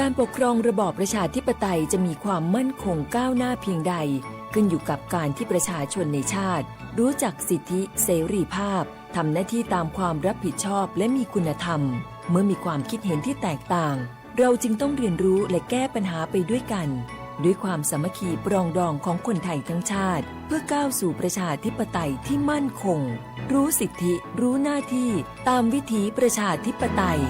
การปกครองระบอบประชาธิปไตยจะมีความมั่นคงก้าวหน้าเพียงใด ขึ้นอยู่กับการที่ประชาชนในชาติรู้จักสิทธิเสรีภาพ ทำหน้าที่ตามความรับผิดชอบ และมีคุณธรรม เมื่อมีความคิดเห็นที่แตกต่าง เราจึงต้องเรียนรู้และแก้ปัญหาไปด้วยกัน ด้วยความสามัคคีปรองดองของคนไทยทั้งชาติ เพื่อก้าวสู่ประชาธิปไตยที่มั่นคง รู้สิทธิ รู้หน้าที่ ตามวิถีประชาธิปไตย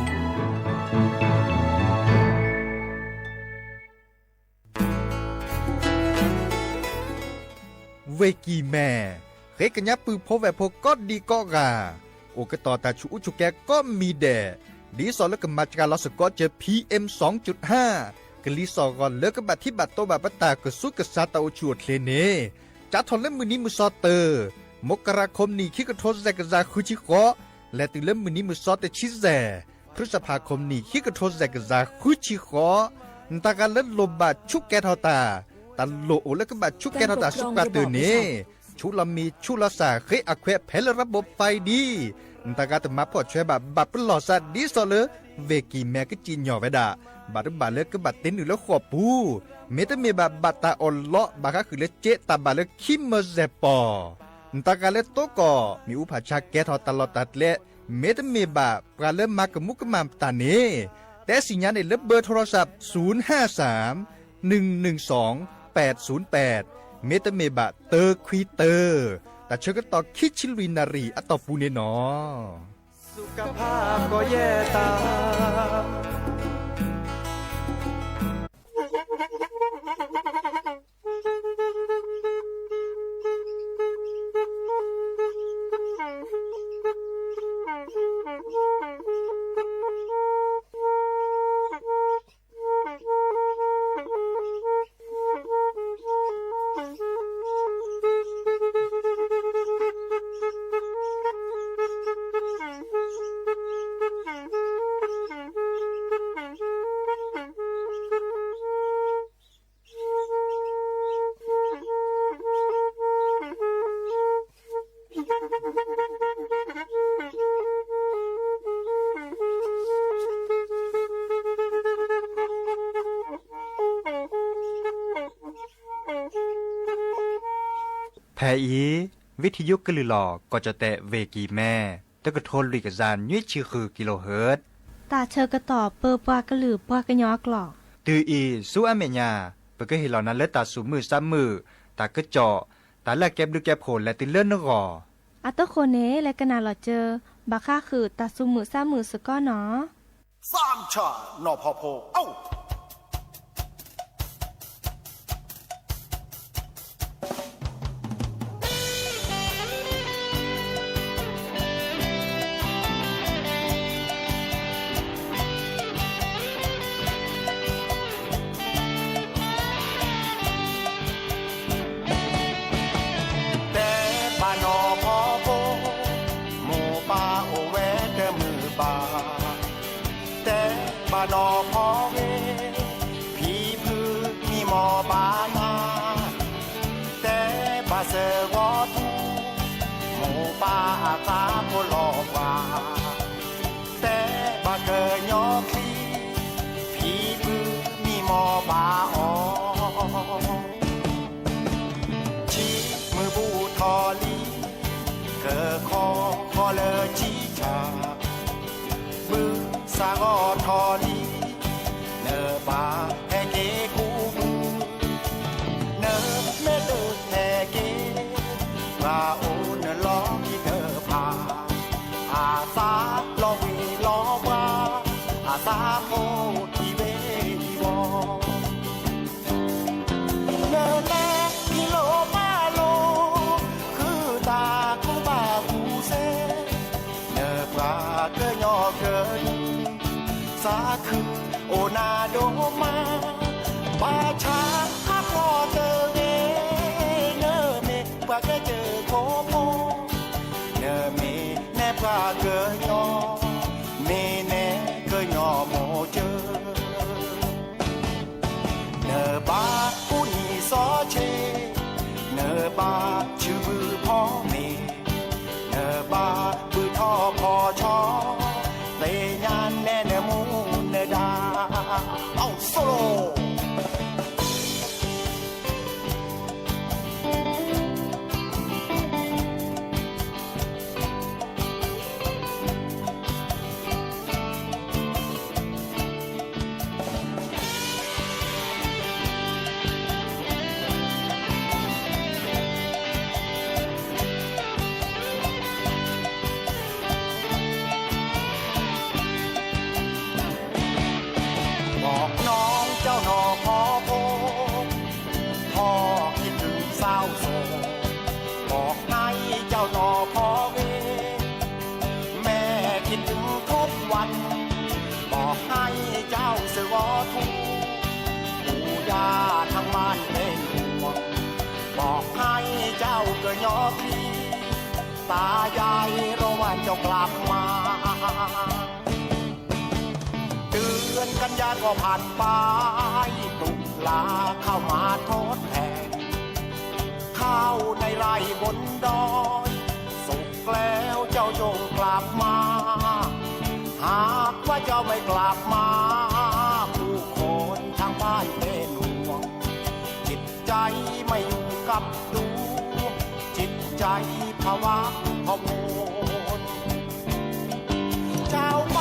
ဝ့ၢ်ကံၢ်မဲၢ် ဃ့ကညးပုၢ်ဖိဝဲၢ်ဖိကိးဒံကိးဂၤ အိၣ်ကတီၤတၢ်ဆူးအူဆူးကဲကိးမံၤဒဲး ဒ်သိးလၢကမၤစှၤလီၤစ့ၢ်ကီးစၢၤ PM စူၤဟၣ် ကလံၤစိးဂီၤလၢကဘၣ်ထံဘၣ်တီဘၣ်ပတၢ်ကဆူးကဆါတၢ်အိၣ်ဆူၣ်အိၣ်ချ့န့ၣ် စးထီၣ်လၢမုၢ်နံၤမုၢ်သီတၢ် မကရၤ ခိၣ်နံၣ် ခံကထိတဆံဃိး လဲၤတုၤလၢမုၢ်နံၤမုၢ်သီတဆံယဲၢ် ဖုစဖါ ခိၣ်နံၣ်ခံကထိတဆံဃိး နတဂၤလၢလိၣ်ဘၣ်ဆူးကဲထီၣ်တၢ် တၢ်လိၣ်အိၣ်လၢကဘၣ်ဆူးကဲထီၣ်တၢ်ဆူးပှၤတၢၢ်န့ၣ် ဆူးလီၤမံၤဆူးလီၤစၢ် ဃ့အခွဲးဖဲလၢ ระบบไฟ ဒ် နတဂၤတမၤဖှီၣ်ဆွဲဘၣ် ဘၣ်ပလီၢ်စးဒ်သိးလၢ ဝ့ၢ်ကံၢ်မဲၢ်ကစံၣ်ညီၣ်ဝဲဒၣ် ဘၣ်တဘၣ်လၢကဘၣ်တ့နုာ်လၢဃိာ်ပူၤ မ့တမ့ၢ်ဘၣ် ဘၣ်တၢ်အီၣ်လီး ဘၣ်ဃးဃုာ်လၢစ့တၢ်ဘၣ်လၢခံမၢစဲၢ်ပီၢ် နတဂၤလၢတိကီၢ် မ့ၣ်အူဖးဆါကဲထီၣ်တၢ်လီၢ်တၢ်ကျဲ မ့တမ့ၢ်ဘၣ် ပှၤလၢမၤကမူကမၣ်တၢ်န့ၣ် တဲစံၣ်ညါန့ၣ်လၢ เบอร์โทรศัพท์ ศูนย์ห้าสาม หนึ่งหนึ่งสอง แปดศูนย์แปด မ့တမ့ၢ်ဘၣ် တၢခွံတၢ တၢ်ဆၢကတီၢ်ခံဆံလွံၢ်နၣ်ရံၣ်အတီၢ်ပူၤန့ၣ်နီၤ สุขภาพก็แย่ตาม ဖဲအံၤ ဝံထံယိကလုၢ်လီၢ် ကီၢ်ကၠီၣ်တဲၣ် ဝ့ၢ်ကံၢ်မဲၢ် တကထိလွံၢ်ကယၤနွံဆံဃု kilohertz တၢ်ဆၢကတီၢ်ပၢပှၤကလုာ်ပှၤကညီအကျိာ် တုၤအံၤဆူအမဲာ်ညါ ပကဟ့ၣ်လီၤနၤလၢတၢ်သူၣ်မုာ်သးမုာ် တၢ်ကစီၣ် တၢ်လၢအကဲဘျုးကဲဖှိၣ်လဲၤတုၤလၢနဂီၢ် အတဃိန့ၣ် လဲၤကနၣ်လီၤစၢၤ ဘၣ်ဃးဃုာ်တၢ်သူၣ်မုာ်သးမုာ်စ့ၢ်ကီးနီၤ သးဆၣ်နီၢ်ဖီဖိ အိၣ် တဲဘၣ်နီၢ်ဖီဖိ မိၢ်ပၢ်အိၣ်ဝဲတမုာ်ဘၣ် တဲဘၣ်နီၢ်ဖီဂ့ၤ ဖံဖုမံမီၢ်ဘၣ်နၤ တဲဘၣ်စၢၤဂီၤထူ မိၢ်ပၢ်အသးဖိလီၤပှၤ တဲဘၣ်ကညီချံ ဖံဖုမံမီၢ်ဘၣ်အီၤ ဆံမုၢ်ဘူၣ်ထီၣ်လံ ကခီခီလၢဆံဆၣ် ဘုစးဂီၤထီၣ်လံ နဘၣ်ဟဲက့ၤကူဘု နမ့ၢ်တဟဲက့ၤ ပှၤအိၣ်နလီၢ်ခံတဖၣ် အသးလီၤဝ့ၤလီၤပှၤ အသးဖိအံၤဝ့ၤအံၤဝီၤ နလဲၤဟံးလိာ်ပာ်လိာ် ဃုတၢ်ကူဘၣ်ကူစ့ နပှၤကညီကနုာ် သးခုအိၣ်နၤဒိၣ်မး ဘၣ်ဆၣ်အဖီတဂ့ၤ နမ့ၢ်ပှၤကစၢၢ်ခိၣ်ဖိ နမ့ၢ်နဲပှၤကညီ မ့ၢ်နဲကညီမိၢ်ကၢ နဘၣ်ကူနံၤစီဆ့ နဘၣ်ဆူးဘုဖီမ့ၤ နဘၣ်ဘုထီၣ်ဖီဆီ သ့ၣ်ညါနဲနမူနဒါ အိၣ် ตายายรอวันเจ้ากลับมา เดือนกันยาก็ผ่านไป ตุลาเข้ามาทดแทน ข้าวในไร่บนดอย สุกแล้วเจ้าจงกลับมา หากว่าเจ้าไม่กลับมา ผู้คนทางบ้านเป็นห่วง จิตใจไม่อยู่กับตัว จิตใจผวาพะวง เจ้าไป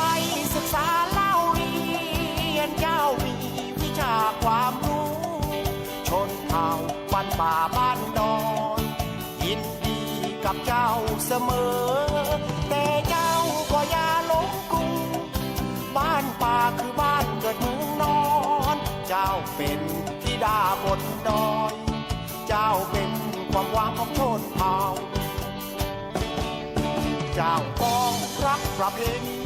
ศึกษาเล่าเรียน เจ้ามีวิชาความรู้ ชนเผ่าบ้านป่าบ้านดอย ยินดีกับเจ้าเสมอ แต่เจ้าก็อย่าหลงกล บ้านป่าคือบ้านเกิดเมืองนอน เจ้าเป็นธิดาบนดอย เจ้าเป็นความหวังของชนเผ่า เจ้าต้องรักประเพณี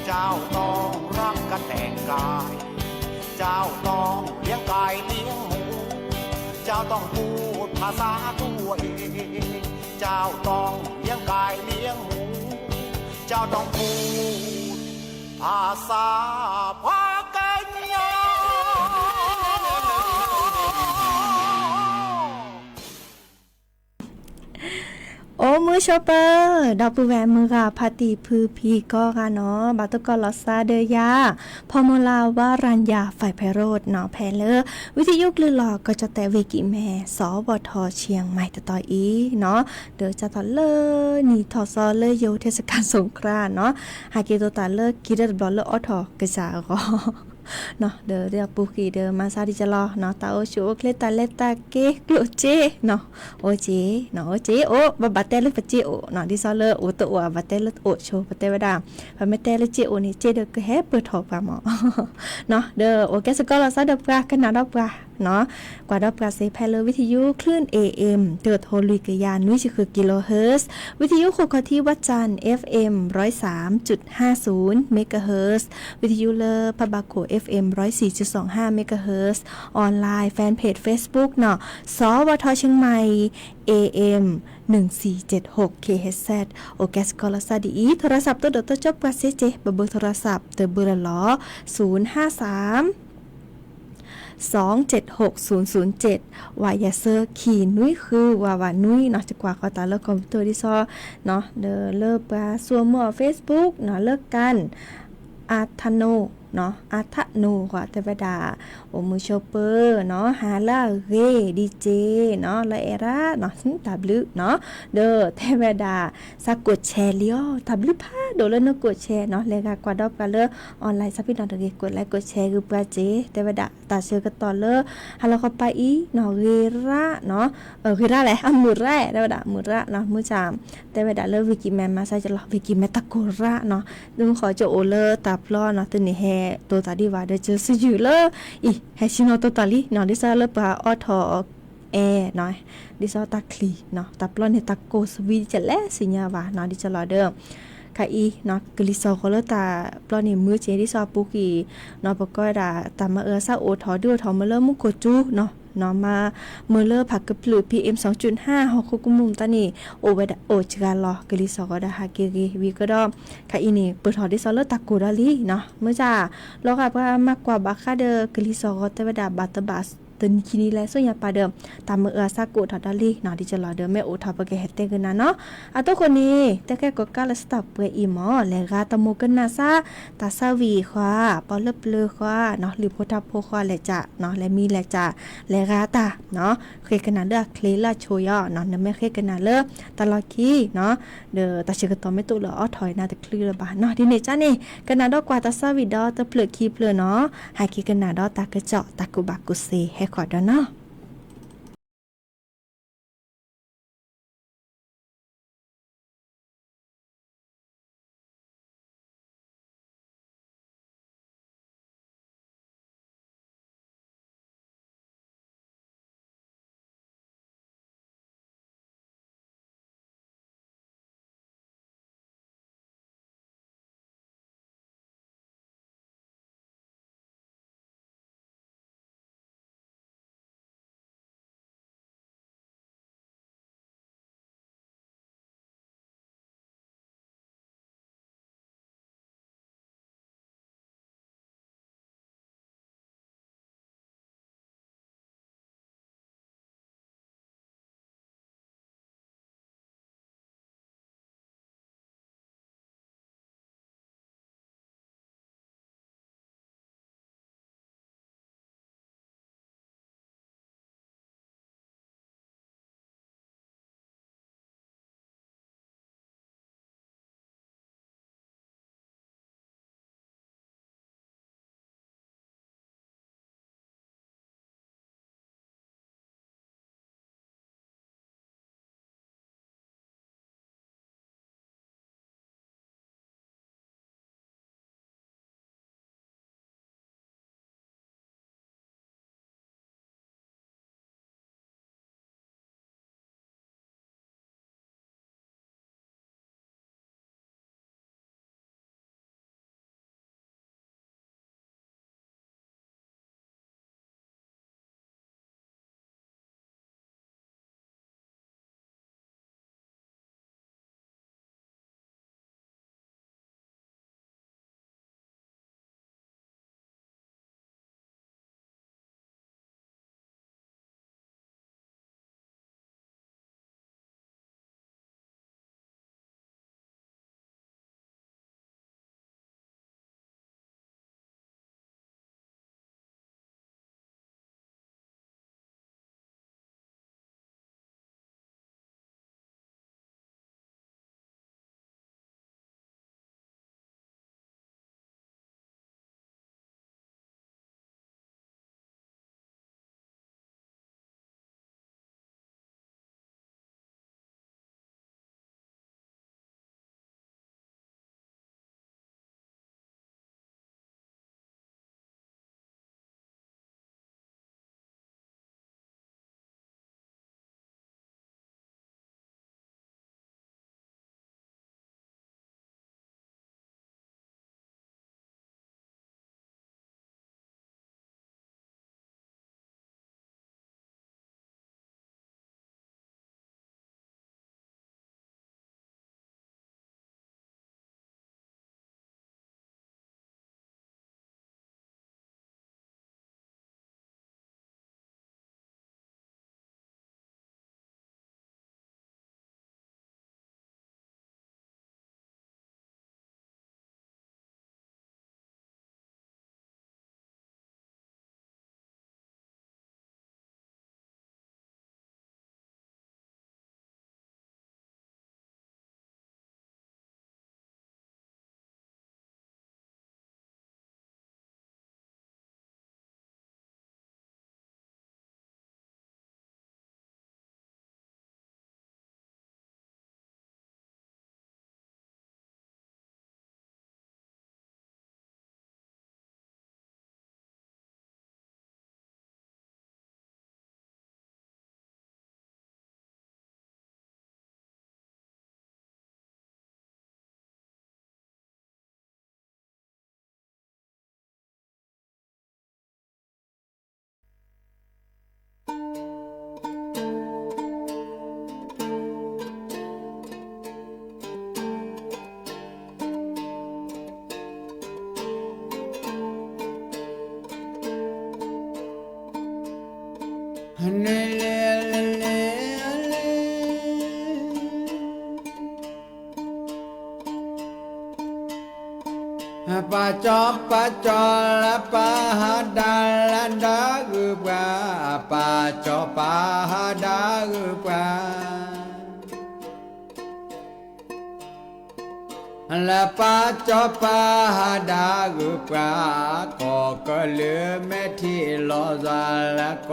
เจ้าต้องรักกันแต่งกาย เจ้าต้องเลี้ยงกายเลี้ยงหมู เจ้าต้องพูดภาษาตัวเอง เจ้าต้องเลี้ยงกายเลี้ยงหมู เจ้าต้องพูดภาษาพากัญญา အိၣ်မုာ်ဆိးပၢၤ ဒီပုၢ်ဝဲၢ်မုၢ်ဂၤဖါတံၢ်ဖုဖံကီၢ်ဂၤနီၤ ဘၣ်တကီၢ်လီၤသးဒီးယၤ ဖီမုၢ်လၢ်ဝါရၤယၤ ဖဲးဖဲးရိးနီၤ ဖဲလၢ ဝံသယုၢ်ကလုၢ်လီၤ ကီၢ်ကၠီၣ်တဲၣ်ဝ့ၢ်ကံၣ်မဲ စီၤဝီၤထီၣ်ဆံမံၤတတီၤအံၤနီၤ ဒီးကၢ်သိးလၢနံၣ်ထီၣ်သီလၢယိၤထ့းစကၤစူၣ်ကြၢးနီၤ ဟဲက့ၤသိးတၢ်လၢခံတဘျီလၢအီထီၣ်ကစၢ်အဂီၢ် ဒီးပူၤဃံဒီးမၤဆါဒံးကလီၤနီၤ တၢ်အိၣ်ဆူၣ်အိၣ်ချ့တၢ်လဲၤတၢ်က့ၤကျိၣ်စ့နီၤ အိၣ်က့ၤနီၤ အိၣ်က့ၤအိၣ် ဘၣ်ဘၣ်တဲလၢပစ့အိၣ်နီၤ ဒ်သိးလၢအိၣ်တအိၣ်အဘၣ်တဲလၢအိၣ်ဆိ ပတဲဝဲဒၣ် ပမ့ၢ်တဲလၢစ့အိၣ်န့ၣ် စ့ဒီးကဟဲပၢၢ်ထီၣ်ပှၤမး ဒီးအိၣ်ကဲစ့ၢ်ကီးလီၤသးဒီးပှၤကနၣ်ဒီးပှၤနီၤ ကွၢ်ဒီးပှၤစ့ဖဲလၢဝံသယုၢ်ချၢၣ် เอเอ็ม တကထိလွံၢ်ကယၤနွံဆံဃု กิโลเฮิรตซ์ ဝံသယုၢ်ဃိးခီၣ်ထံး วัดจันทร์ เอฟเอ็ม ร้อยสามจุดห้าศูนย์ เมกะเฮิรตซ์ ဝံသယုၢ်လၢဖးဘးခိၣ် เอฟเอ็ม ร้อยสี่จุดสองห้า เมกะเฮิรตซ์ ออนไลน์ แฟนเพจ Facebook နီၤ สวท เชียงใหม่ เอเอ็ม หนึ่งสี่เจ็ดหก เคเอชเซด အိၣ်ကဲစ့ၢ်ကီးလီၤသးဒ်အံၤ โทรศัพท์ တဒိးတကၠီပှၤစ့စ့ ပဘၢ โทรศัพท์ တဘၢလီၤလီၤ ศูนย์ห้าสาม สองเจ็ดหกศูนย์ศูนย์เจ็ด ဝးယဲၢ်ဆၢ ခံနွံဃု ဝးဝးနွံနီၤ ယကွၢ်ဃီၤတၢ်လၢ computer ဒ်သိး ဒီးလၢပှၤစိာ်မုာ်အီၤ Facebook နီၤ လၢကၣ် အထနိနီၤ အထနိဃီတဲဝဲဒၣ် အိၣ်မုာ်ဆိးပၢၤနီၤ ဟါလၢအဂ့ၤ ဒ်က့နီၤ လၢအဲၣ်ရၣ်နီၤ တၢ်ဘျုးနီၤ ဒီးတဲဝဲဒၣ် စးကိးဆဲးလံအီၤ တၢ်ဘျုးဖးဒိၣ်လၢနကိးဆဲးနီၤ လဲၤဂၤကွၢ်ဒီးပှၤလၢ online စးဖံနီၤတဂ့ၤ ကိးlike ကိးဆဲးဂ့ၤပှၤစ့ တဲဝဲဒၣ် တၢ်ဆၢကတီၢ်လၢ ဟါလီၤခီပၤအံၤနီၤ ဂ့ၤရၣ်နီၤ ဂ့ၤရၣ်လဲၣ် အမုာ်ရၣ် တဲဝဲဒၣ် မုာ်ရၣ်နီၤ မုာ်စၢ် တဲဝဲဒၣ်လၢဝံၤကံၣ်မဲမၤစၢ်ကလီၤ ဝံၤကံၣ်မဲတၢ်ကိးရၣ်နီၤ ဒုးဃီကအိၣ်လၢတၢ်ပျီနီၤ တန့ၢ်ဟဲတိၤတၢ်ဒံးဘၣ်ဒီး ကၢစုယုၢ်လၢ အံၤ ဟဲဆ့ၣ်နီၤတိၤတၢ်လံနီၤ ဒ်သိးလၢပှၤအီထီၣ်အဲၣ်နီၤ ဒ်သိးတၢ်ချံနီၤ တၢ်ပျီန့ၣ် တၢ်ကိးစဝံကလဲၤဆူညါဘၣ်နီၤ ဒ်သိးလီၤဒီး ခါအံၤနီၤ ကလံၤစီၤဂီၤလၢတၢ်ပျီန့ၣ် မုာ်က့ၤဒ်သိးအပူၤကွံာ်နီၤ ပကီးဝဲဒၣ် တၢ်မၤအၢစၢ်အိၣ်ထီၣ်ဒုးအိၣ်ထီၣ်မ့ၢ်လၢမူခိၣ်ကၠူနီၤ မၤမ့ၢ်လၢဖးကဖျၢၣ် PM สองจุดห้า ဟီၣ်ခိၣ်ကမူၣ်တၢ်န့ၣ် အိၣ်ဝဲဒၣ်အိၣ်စှၤလီၤ ကလံၤစီၤဂီၤဒီးဟးက့ၤဂ့ၤဝံၤကဒီး ခါအံၤန့ၣ် ပၢၢ်ထီၣ်ဒ်သိးလၢတၢ်ကိးဒီးလံနီၤ မုာ်စၢ် လီၤဂာ်ပှၤမၤကွၢ်ဘၣ်ဃးဒီးကလံၤစီၤဂီၤတဲဝဲဒၣ် ဘၣ်တဘၣ်တနံၤခံနံၤလဲၣ် ဆူညါပၤဒီး တၢ်မၤအၢအစၢ်ကအိၣ်ထီၣ်ဒီးလံနီၤ ဒ်သိးလီၤဒီး မ့ၢ်အိၣ်ထီၣ်ပကဟဲတဲကနၤနီၤ အတိၢ်ဃိန့ၣ် တဲခဲကိးကါလၢစတၢ်ပှဲၤအံၤမး လဲၤဂၤတမုာ်ကနၣ်စၢ် တၢ်ဆၢဝံၤဃီ ပှၤလၢပျၢၤဃီနီၤ လုၢ်ဖိထါဖိဃီလဲၤကၢ်နီၤ လဲၤမံလဲၤကၢ် လဲၤဂၤတၢ်နီၤ ဃ့ကနၣ်လၢအချ့လၢအဆိယီၤနီၤ နမ့ၢ်ဃ့ကနၣ်လၢတၢ်လီၢ်ခံနီၤ ဒီးတၢ်ဆၢကတီၢ်မ့ၢ်တအိၣ်လၢအီထီၣ်နၤတချုးလၢၤဘၣ်နီၤ ဒ်န့ၣ်ကၢ်န့ၣ် ကနၣ်ဒီးကွၢ်တၢ်ဆၢဝံၤဒီးတဖျၢၣ်ခံဖျၢၣ်နီၤ ဟဲက့ၤကနၣ်ဒီးတၢ်ကစီၣ်တၢ်ကူၣ်ဘၣ်ကူၣ်သ့ဟဲဃီၤဒီးနီၤ နလဲၤလဲၤလဲၤလဲၤ ပာ်စီၤပာ်စီၤလၢပာ်ဟးဒၣ်လၢဒၣ်ဂုၤပှၤ, ပာ်စီၤပာ်ဟးဒၣ်ဂုၤပှၤ, လၢပာ်စီၤပာ်ဟးဒၣ်ဂုၤပှၤ, ကီၢ်ကလုာ်မဲာ်ထံလီၤစှၤ, လၢ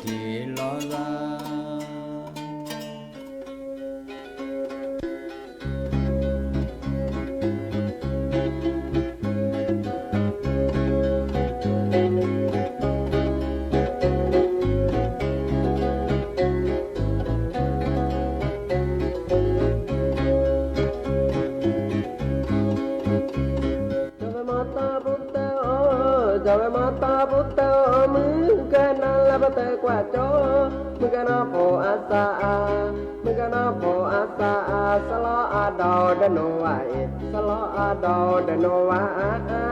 ကီၢ်ကလုာ်မဲာ်ထံလီၤစှၤ. စီၤပၤမီၤတီပူၤတအိၣ်, စီၤပၤမီၤတီပူၤတအိၣ်, မုၣ်ကနီၤလၢပတကွၢ်ကၠီ, မုၣ်ကနီၤဖိအသးအါ, မုၣ်ကနီၤဖိအသးအါ, စလီအဒီးဒနိဝၤအံၤ, စလီအဒီးဒနိဝၤအါအါ.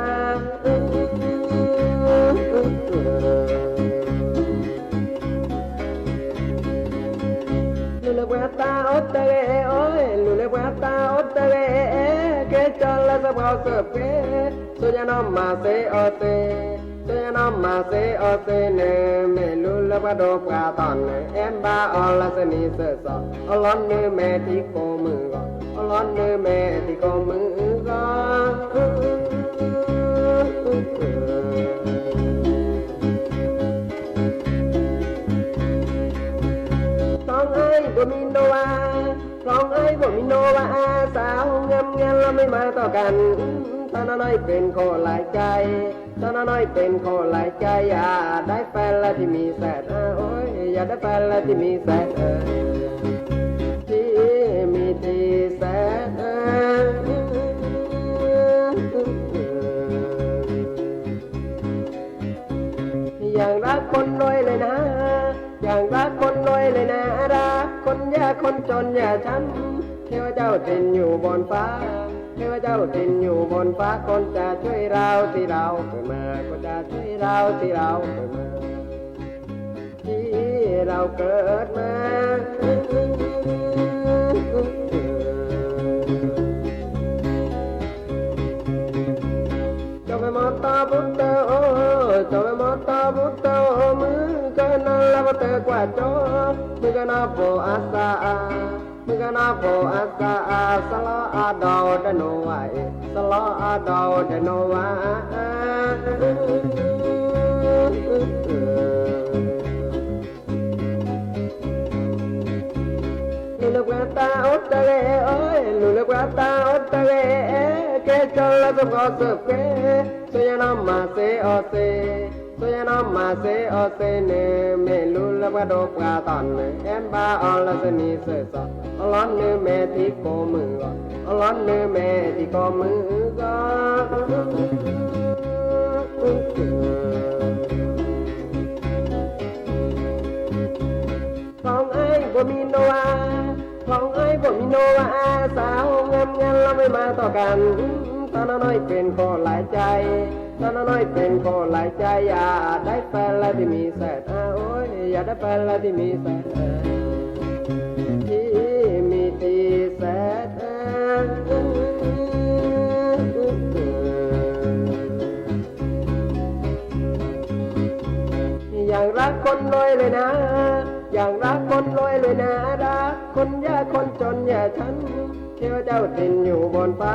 လူၤလၢပှၤတၢ်အိၣ်တဂ့ၤအီၤ, လူၤလၢပှၤတၢ်အိၣ်တဂ့ၤ, ကဲကၠီလၢသပှၢ်စ့ၢ်ကီး, စိညါနီၢ်မၤစ့အီၤသ့, စိညါနီၢ်မၤစ့အီၤသ့န့ၣ်, မ့ၢ်လူၤလၢပှၤဒိၣ်ပှၤထီန့ၣ်, အဲၣ်ဘၣ်အီၤလၢစနံၤစၢၤစီၤ, အလီၤနုာ်မဲာ်ထံကိးမုၢ်ဂီၤ, အလီၤနုာ်မဲာ်ထံကိးမုၢ်ဂီၤ. ဖျီအံၤဘိမံနိဝၤ, ဖျီအံၤဘိမံနိဝၤအါ, စးဟူငၢမံၤလီၤမ့ၢ်မၤတီၢ်ကၢ်, တၢ်နီၢ်နီၢ်အံၤပ့ၣ်ခိၣ်လၢကၠဲ, တၢ်နီၢ်နီၢ်အံၤပ့ၣ်ခိၣ်လၢကၠဲ, ယၤဒၣ်ဖဲလၢထံမံၤစဲး, ယၤဒၣ်ဖဲလၢထံမံၤစဲး, ထံမံၤထံစဲး. อย่างรักคนรวยเลยนะ, อย่างรักคนรวยเลยนะ, รักคนยากคนจนอย่าช้ำ, เทพเจ้าถิ่นอยู่บนฟ้า, เทพเจ้าถิ่นอยู่บนฟ้า, คนจะช่วยเราที่เราเกิดมา, คนจะช่วยเราที่เราเกิดมา, ที่เราเกิดมา. စီၤပၤမီၤတီပူၤတအိၣ်, စီၤပၤမီၤတီပူၤတအိၣ်, မုၣ်ကနီၤလၢပတကွၢ်ကၠီ, မုၣ်ကနီၤဖိအသးအါ, မုၣ်ကနီၤဖိအသးအါ, စလီအဒီးဒနိဝၤအံၤ, စလီအဒီးဒနိဝၤအါ. လူၤလၢပှၤတၢ်အိၣ်တဂ့ၤအီၤ, လူၤလၢပှၤတၢ်အိၣ်တဂ့ၤ, ကဲကၠီလၢသပှၢ်စ့ၢ်ကီး, စိညါနီၢ်မၤစ့အီၤသ့, စိညါနီၢ်မၤစ့အီၤသ့န့ၣ်, မ့ၢ်လူၤလၢပှၤဒိၣ်ပှၤထီန့ၣ်, အဲၣ်ဘၣ်အီၤလၢစနံၤစၢၤစီၤ, အလီၤနုာ်မဲာ်ထံကိးမုၢ်ဂီၤ, အလီၤနုာ်မဲာ်ထံကိးမုၢ်ဂီၤ. ဖျီအံၤဘိမံနိဝၤ, ဖျီအံၤဘိမံနိဝၤအါ, စးဟူငၢမံၤလီၤမ့ၢ်မၤတီၢ်ကၢ်, တၢ်နီၢ်နီၢ်အံၤပ့ၣ်ခိၣ်လၢကၠဲ, တၢ်နီၢ်နီၢ်အံၤပ့ၣ်ခိၣ်လၢကၠဲ, ယၤဒၣ်ဖဲလၢထံမံၤစဲး, ယၤဒၣ်ဖဲလၢထံမံၤစဲး, ထံမံၤထံစဲး. อย่างรักคนรวยเลยนะ, อย่างรักคนรวยเลยนะ, รักคนยากคนจนอย่าช้ำ, เทพเจ้าถิ่นอยู่บนฟ้า,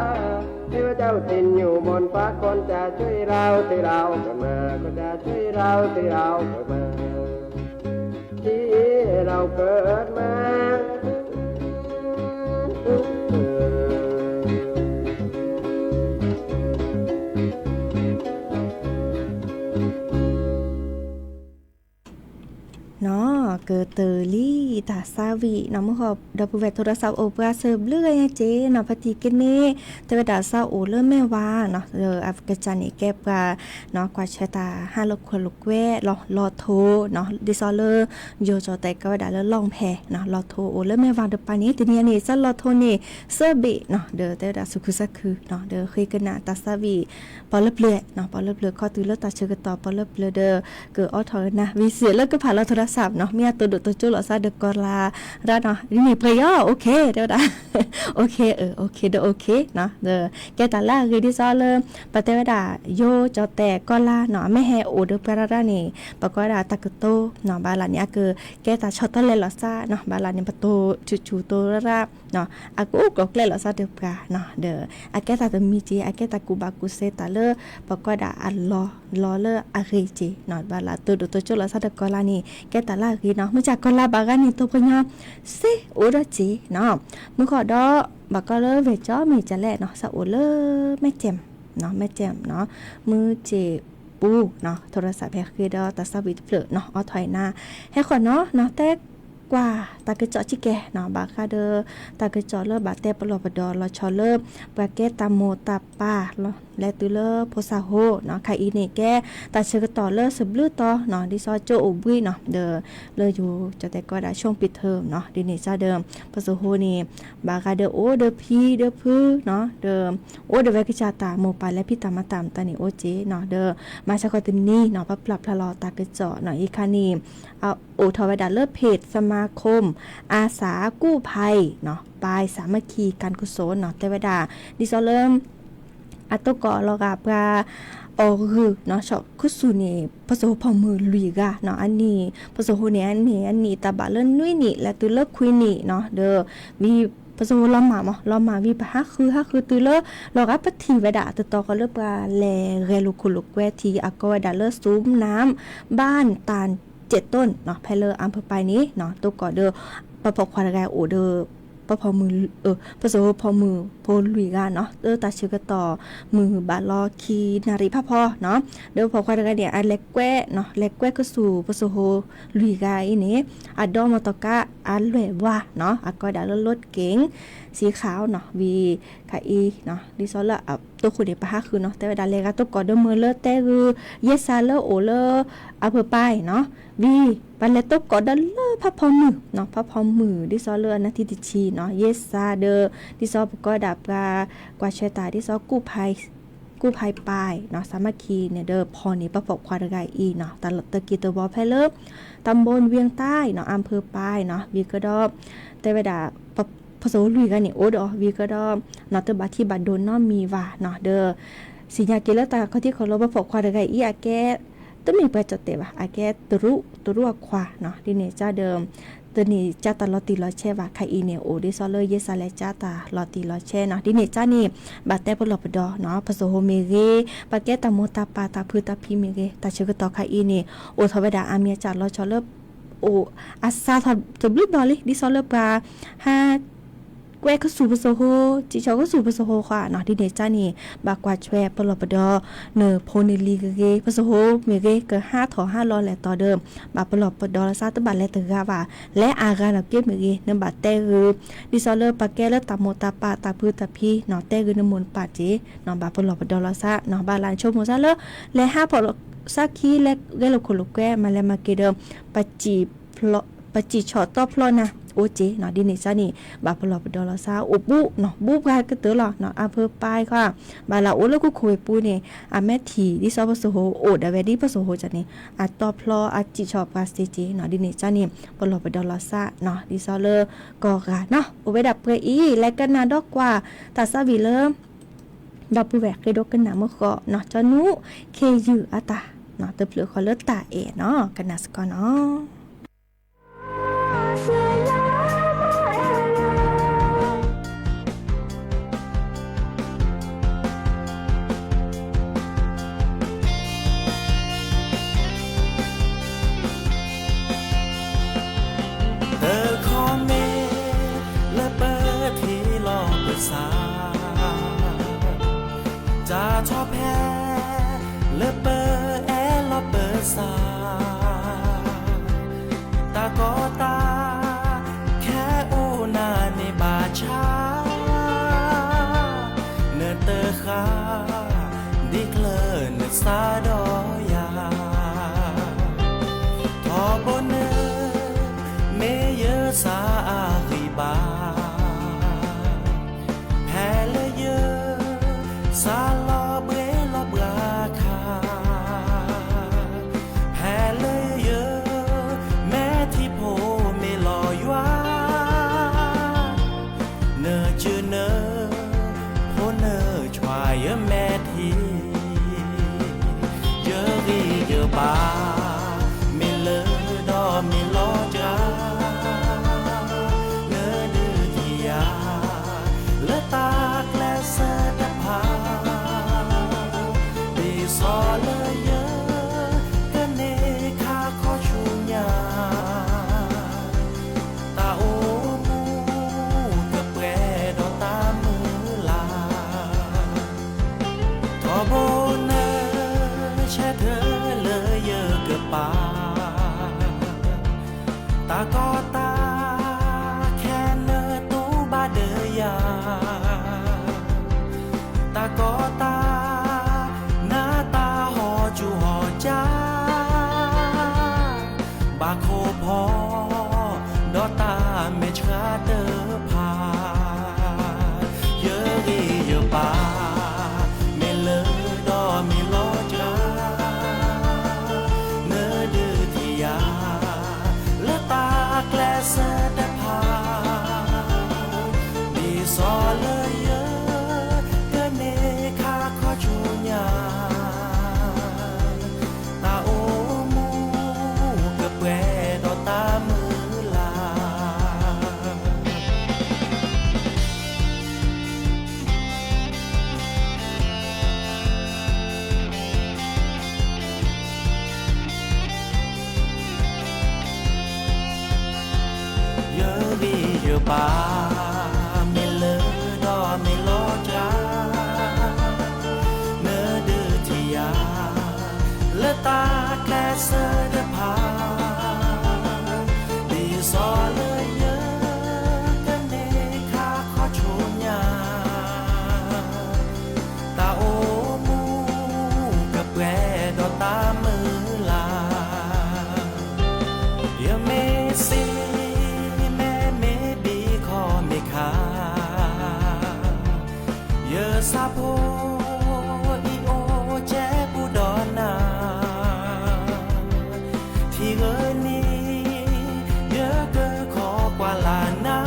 เทพเจ้าถิ่นอยู่บนฟ้า, คนจะช่วยเราที่เราเกิดมา, คนจะช่วยเราที่เราเกิดมา, ที่เราเกิดมา. စီၤပၤမီၤတီပူၤတအိၣ်, နီၤ ကတၢၢ်လံတၢ်သးဝံၣ်နီၤ မုၢ်ဃီဒီပုၢ်ဝဲၢ် ထိးရၢ်စးအိၣ်ပှၤဆၢဘျုးဂၤညါက့နီၤ ဖါတံၢ်ကန့ၣ် တဲဝဲဒၣ်သးအိၣ်လၢမဲၢ်ဝါနီၤ လၢအကစၢ်န့ၣ်ကဲပှၤ ကွၢ်ဆၢတၢ်ဟးလိာ်ခိၣ်လိာ်ကွဲ လီၤထိးနီၤ ဒ်သိးလၢ ယိၤကၠီၣ်တဲၣ်ကိးဝဲဒၣ်လၢလီၣ်ဖဲးနီၤ လီၤထိးအိၣ်လၢမဲၢ်ဝါတပၤန့ၣ် တနံၤအံၤန့ၣ် သးလီၤထိးန့ၣ် သၢဘ့ၣ်နီၤ ဒီးတဲဝဲဒၣ်သူၣ်ခုသးခုနီၤ ဒီးဃ့ကနၣ်တၢ်သးဝံၣ် ပီၣ်လၢပျၢၤနီၤ ပီၣ်လၢပျၢၤခီတုၤလၢတၢ်ဆၢကတီၢ် ပီၣ်လၢပျၢၤဒီး ကအိးထီၣ်ကနၣ် ဝံၤစ့ၢ်လၢကဖးလီၤထိးရၢ်စးနီၤ မ့ၢ်အတိၢ်ဒိၣ်တိၢ်ကၠိလိာ်သးဒီးကီၤလၤရၢ်နီၤ ဒ်န့ၣ်ပှဲၤယီၤ OK တဲဝဲဒၣ် OK အ OK ဒီး OK နီၤ ဒီးကဲတၢ်လၢအဂ့ၤဒ်သိးလၢ ပတဲဝဲဒၣ် ယိၤကၠီၣ်တဲၣ်ကီၤလၤနီၤ အမ့ၢ်ဟဲအိၣ်ဒီးပှၤရၢ်ရၢ်န့ၣ် ပကိးဝဲဒၣ်တၢ်ကတိၤနီၤ ဘၣ်လၢန့ၣ် အကကဲတၢ်ဆီၣ်တီလဲၤလိာ်သးနီၤ ဘၣ်လၢန့ၣ် ပတိၢ်ဆူၣ်ဆူၣ်တိၢ်ရၢ်ရၢ် အကအိၣ်ကျိၤကျဲလိာ်သးဒီးပှၤနီၤ ဒီး အကဲတၢ်တမံၤက့ၤ အကဲတၢ်ကူၣ်ဘၣ်ကူၣ်သ့တၢ်လၢ ပကိးဒၣ်အလီၢ် လီၤလၢအဂ့ၤက့ၤနီၤ ဘၣ်လၢတိၢ်ဒိၣ်တိၢ်ကၠိလိာ်သးဒီးကီၤလၤန့ၣ် ကဲတၢ်လၢအဂ့ၤနီၤ မုၢ်ဆါကီၤလၤဘၣ်ဂၤန့ၣ် တိၢ်ပှၤကညီ စ့အိၣ်ဒီးက့ၤနီၤ မုၢ်ဃီဒီး ဘၣ်ကီးလၢဝဲၢ်ကၠီမ့ၢ်ကလဲၣ်နီၤ သးအိၣ်လၢ မဲၢ်ကၠဲၣ် မဲၢ်ကၠဲၣ်နီၤ မုၢ်ကၠ့ၣ်ပူနီၤ ထိးရၢ်စးဖဲဃ့ဒီးတၢ်သးဝံၣ်တဖျၢၣ်နီၤ အိးထီၣ်အံၤနၤ ဟဲဃီနီၤနီၤ တဲကွၢ်တၢ်ကစီၣ်ဆံးကဲနီၤ ဘၣ်ဃးဒီး တၢ်ကစီၣ်လၢဘၣ်တဲပလီၢ်ပဒီလီၤဆီလၢ ပှၤကဲတၢ်မိၢ်တၢ်ပၢ်လီၤ လဲၤတုၤလၢဖိသၣ်ဟိနီၤ ခါအံၤန့ၣ်ကဲ တၢ်ဆၢကတီၢ်လၢသဘျုးတီၤနီၤ ဒ်သိးကၠိအိၣ်ဘှံးနီၤ ဒီး လၢယိၤကၠီၣ်တဲၣ်ကိးဝဲဒၣ် ဆိပံထၢနီၤ ဒ်န့ၣ်ကဒီး ပစိၤဟိန့ၣ် ဘၣ်ဃးဒီးအိၣ်ဒီးဖံဒီးဖုနီၤ ဒီး အိၣ်ဒီးဝဲကစၢ်တၢ်မိၢ်ပၢ်လၢဖံးတၢ်မၤတၢ်မတၤန့ၣ်အိၣ်က့နီၤ ဒီး မၤဆါခီတနံၤနီၤ ပပျၢ်ဖျါလီၤတၢ်ကစီၣ်နီၤ အံၤခါန့ၣ် အိၣ်ထီၣ်ဝဲဒၣ်လၢ เพจ สมาคมอาสากู้ภัยနီၤ ปายสามัคคีการกุศลနီၤ တဲဝဲဒၣ် ဒ်သိးလၢ အတိၢ်ကီၢ်လီၤဂာ်ပှၤ အီၣ်ဂုၢ်နီၤ ဆီၣ်ခူသူၣ်န့ၣ် ပစိၤဟိဖီၣ်မုၢ်လွံၢ်ဂၤနီၤ အနံၣ် ပစိၤဟိန့ၣ် အနံၣ် အနံၣ်တၢ်ဘၣ်လၢနွံနံၣ် လဲၤတုၤလၢခွံနံၣ်နီၤ ဒီး ဝံၤ ပစိၤဟိလီၤမၢ်မး လီၤမၢ်ဝံၤ ပဟးဃု ဟးဃုတုၤလၢ လီၤဂာ်ပထံၣ်ဝဲဒၣ် တတီၤဃီလၢပှၤလဲၤဂဲၤလိာ်ခိၣ်လိာ်ကွဲထံ အကိးဝဲဒၣ်လၢ ศูนย์น้ำบ้านตาดเจ็ดต้นနီၤ ဖဲလၢအၣ်ဖၢၣ်ပၢၢ်န့ၣ်နီၤ တိၢ်ကီၢ်ဒီး ပှၤပိာ်ခွါတဂၤအိၣ်ဒီး ပှၤပိာ်မုၣ် ပစိၤဟိဖီၣ်မုၢ်ဖိလွံၢ်ဂၤနီၤ လၢတၢ်ဆၢကတီၢ် မုၢ်ဘၣ်လီၤခံနၣ်ရံၣ်ဖးဖီနီၤ ဒီးပိာ်ခွါတဂၤန့ၣ် အလဲၤကွဲနီၤ လဲၤကွဲခူသူၣ်ပစိၤဟိလွံၢ်ဂၤအံၤန့ၣ် အဒီမီၢ်တီၢ်ကါ အလွဲၢ်ဝါနီၤ အကိးဝဲဒၣ်လၢ รถเก๋งสีขาวနီၤ ဝံၤ ခါအံၤနီၤ ဒ်သိးလၢအတိၢ်ဃိန့ၣ် ပဟးဃုနီၤ တဲဝဲဒၣ် လဲၤဂၤတိၢ်ကီၢ်ဒီးမုၢ်လၢတဲဂုၤ ယဲစၢ်လၢအိၣ်လၢ အၣ်ဖၢၣ်ပၢၢ်နီၤ ဝံၤ ပှၤလဲၤတိၢ်ကီၢ်ဒီးလၢဖးဖီမုၢ်နီၤ ဖးဖီမုၢ် ဒ်သိးလၢအနါထံၣ်တဆံနီၤ ယဲစၢ်ဒီး ဒ်သိးပကိးဒၣ်ပှၤ ကွၢ်ဆၢတၢ် ဒ်သိး ကူၣ်ဖးပၢၢ်နီၤ สามัคคีန့ၣ်ဒီး ဖီၣ်န့ၢ်ပှၤပိာ်ခွါတဂၤအံၤနီၤ တၢ်လီၢ်တၢ်က့ၤတဝီဖဲလၢ ตำบลเวียงใต้နီၤ อำเภอปายနီၤ ဝံၤကဒီး တဲဝဲဒၣ် ပစိၤလွံၢ်ဂၤန့ၣ် အိၣ်ဒီးဝံၤကဒီး နီၤ တဘၣ်ထံၣ်ဘၣ်ဒိနီတမံၤဘၣ်နီၤ ဒီး သ့ၣ်ညါက့ၤလၢတၢ်ခီၣ်ထံးခီၣ်လီၤ ပှၤပိာ်ခွါတဂၤအံၤ အကဲ တမ့ၢ်ပှၤကၠီၣ်တဲၣ်ဘၣ် အကဲတရူး တရူးအခွါနီၤ ဒ်န့ၣ်ကဒီး တန့ၢ်ကၢ်တၢ်လီၤတံၢ်လီၤဆဲးဘၣ် ခါအံၤန့ၣ် အိၣ်ဒ်သိးလၢ ယဲစၢ်လဲၤကၢ်တၢ်လီၤတံၢ်လီၤဆဲးနီၤ ဒ်န့ၣ်ကန့ၣ် ဘၣ်တဲပလီၢ်ပဒီနီၤ ပစိၤဟိမ့ၢ်ဂ့ၤ ပှၤကဲတၢ်မိၢ်တၢ်ပၢ်တၢ်ဖုတၢ်ဖံးမ့ၢ်ဂ့ၤ တၢ်ဆၢကတီၢ်ခါအံၤန့ၣ် အိၣ်ထီၣ်ဝဲဒၣ်အါမံၤအါကၠၢ်လီၤဆီလၢ အိၣ်အစးထီၣ်တဘျုးဘျီလံ ဒ်သိးလၢပှၤ ဟး ကွဲခူသူၣ်ပစိၤဟိ စံၣ်ဆီၣ်ခူသူၣ်ပစိၤဟိဃီနီၤ ဒ်န့ၣ်ကန့ၣ် ဘၣ်ကွၢ်ထွဲပလီၢ်ပဒီ နဖိနလံၤဂ့ၤဂ့ၤ ပစိၤဟိမ့ၢ်ဂ့ၤ ကဟးထီၣ်ဟးလီၤလဲၤတီၤဒီး ဘၣ်ပလီၢ်ပဒီလီၤသး တဘၣ်လဲၤတဂၤဘၣ် လဲၤအါဂၤလီၤက့မ့ၢ်ဂ့ၤ နဘၣ်တဲဂုၤ ဒ်သိးလၢပှၤကဲလၢတၢ်မိၢ်တၢ်ပၢ်တၢ်ဖုတၢ်ဖံးနီၤ တဲဂုၤနမိၢ်နပၢ်တ့ၢ်နီၤ ဘၣ်ပလီၢ်ပဒီလီၤသးနီၤ ဘၣ်လၢဆိကမိၣ်သးလၢ လဲၤဟးဖီၣ်သးခံ လဲၤဂဲၤလိာ်ခိၣ်လိာ်ကွဲ မၤလဲၤမၤက့ၤဒီး ပစံၣ်ဆီၣ်တီဖျီနၤ အိၣ်က့ၤနီၤ ဒ်န့ၣ်ကန့ၣ် ဘၣ်ပလီၢ်ပဒီလီၤသး အိၣ်ဘူးနီၤ ဘူးပှၤကတၢၢ်လီၤနီၤ အၣ်ဖၢၣ်ပၢၢ်ခီ ဘၣ်လၢအိၣ်လၢခိခိၣ်ဝ့ၢ်ပူၤန့ၣ် အမဲာ်ထံၣ် ဒ်သိးပစိၤဟိအိၣ်ဒၣ်ဝဲဒ်ပစိၤဟိကန့ၣ် အတီဖျီအစံၣ်ဆီၣ်ပှၤစ့ၢ်ကီးနီၤ ဒ်န့ၣ်ကန့ၣ် ပလီၢ်ပဒီလီၤသးနီၤ ဒ်သိးလၢ ကီၢ်ဂၤနီၤ အိၣ်ဝဲဒၣ်ပှဲၤအံၤ လဲၤကနၣ်ဒီးကွၢ် တၢ်သးဝံၣ်လၢ ဒီပုၢ်ဝဲၢ်ဃ့ဒိကနၣ်မုၢ်ဃီနီၤ ကၠီနူၣ် ခ့ယုၢ်အတၢ်နီၤ တဖျၢၣ်ဃီလၢတၢ်အဲၣ်နီၤ ကနၣ်စ့ၢ်ကီးနီၤ တခီမ့ၢ် လၢပထံၣ်လီၤပသး တၢ်ထီၣ်ဖဲ လၢပအဲၣ်လီၤပသး တၢ်ကီတၢ်ခဲနတူၢ်ဘၣ်ဒီးယၤ, တၢ်ကီတၢ်ခဲ နတၢ်ဟီၣ်ကူၣ်ဟီၣ်ကၢ်, ဘၣ်ခိၣ်ဖီ ဒီးတၢ်မဲာ်ဆှးတဖၣ်, ယဂံၢ်ယဘါ မ့ၢ်လၢဒီးမ့ၢ်လီၤစှၤ, နဒုးထံၣ်ယၤ လၢတၢ်ကျဲးစၢးတဖၣ်, ဒ်သိးလၢယ ကန့ၢ်ခါခီဆူညါ, တၢ်အိၣ်မူကပှဲၤဒီးတၢ်မုၢ်လၢ်. ယဂံၢ်ယဘါ မ့ၢ်လၢဒီးမ့ၢ်လီၤစှၤ, နဒုးထံၣ်ယၤ လၢတၢ်ကျဲးစၢးတဖၣ်, ဒ်သိးလၢယ ကန့ၢ်ခါခီဆူညါ, တၢ်အိၣ်မူကပှဲၤဒီးတၢ်မုၢ်လၢ်. ယမ့ၢ်စံး မ့ၢ်မ့ၢ်ဘံခီမ့ၢ်ခါ, ယဆၣ်ဖိအံၤအိၣ်ကဲဘူးဒီးနၤ, ထံဂုၤနံၤ ယကခိးကွၢ်လၢ်နၤ,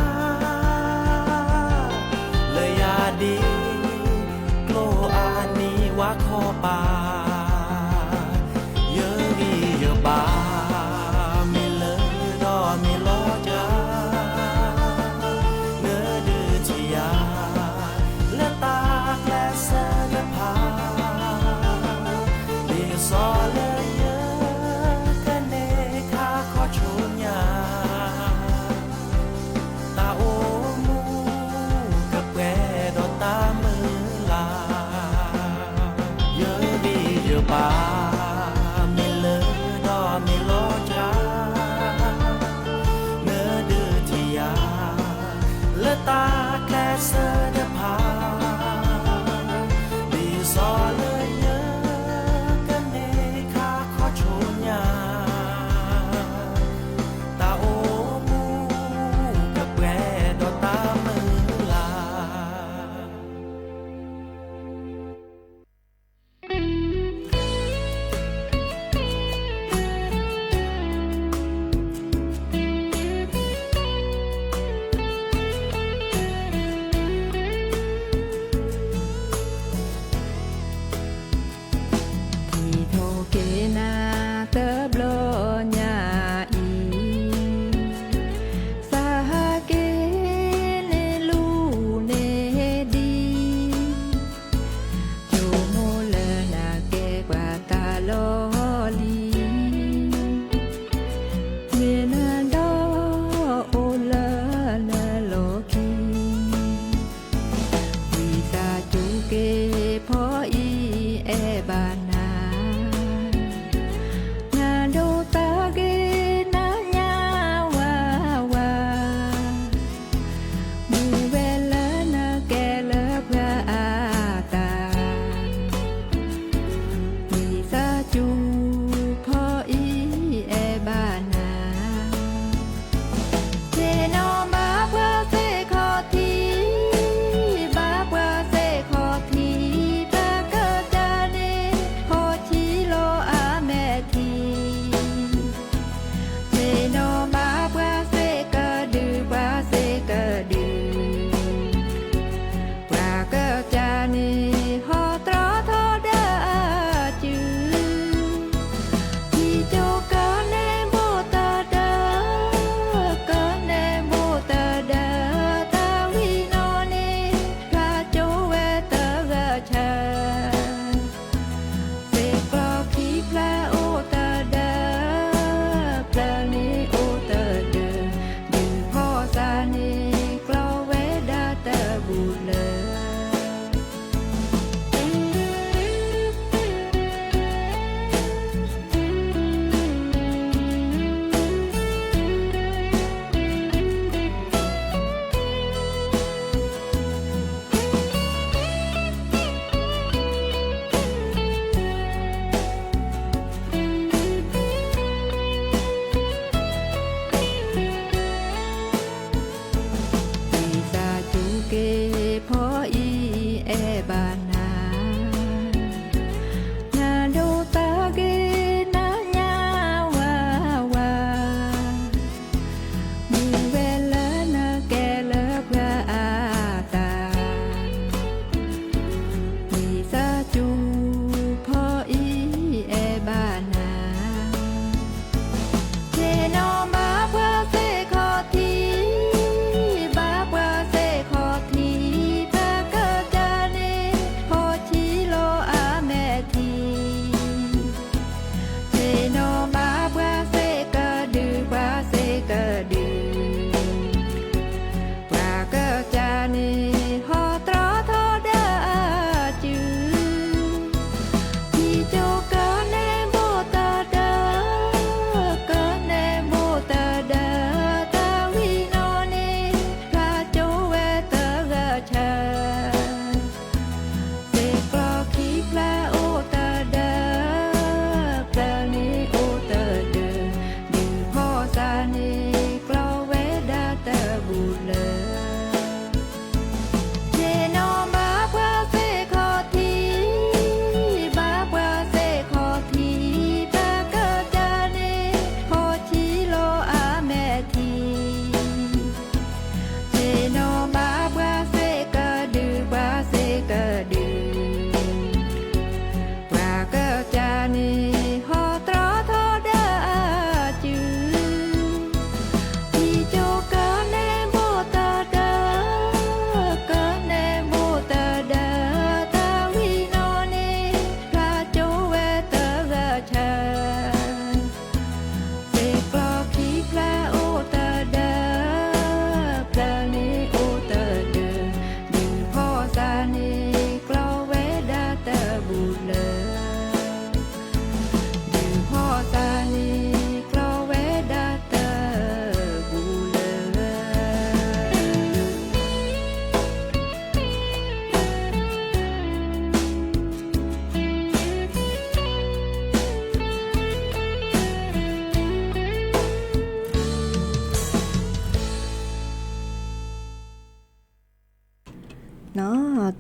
လၢယၤဒ် ကျိအနံၤဝါခီပၤ, ယဂံၢ်ယဘါ မ့ၢ်လၢဒီးမ့ၢ်လီၤစှၤ, နဒုးထံၣ်ယၤ လၢတၢ်ကျဲးစၢးတဖၣ်, ဒ်သိးလၢယ ကန့ၢ်ခါ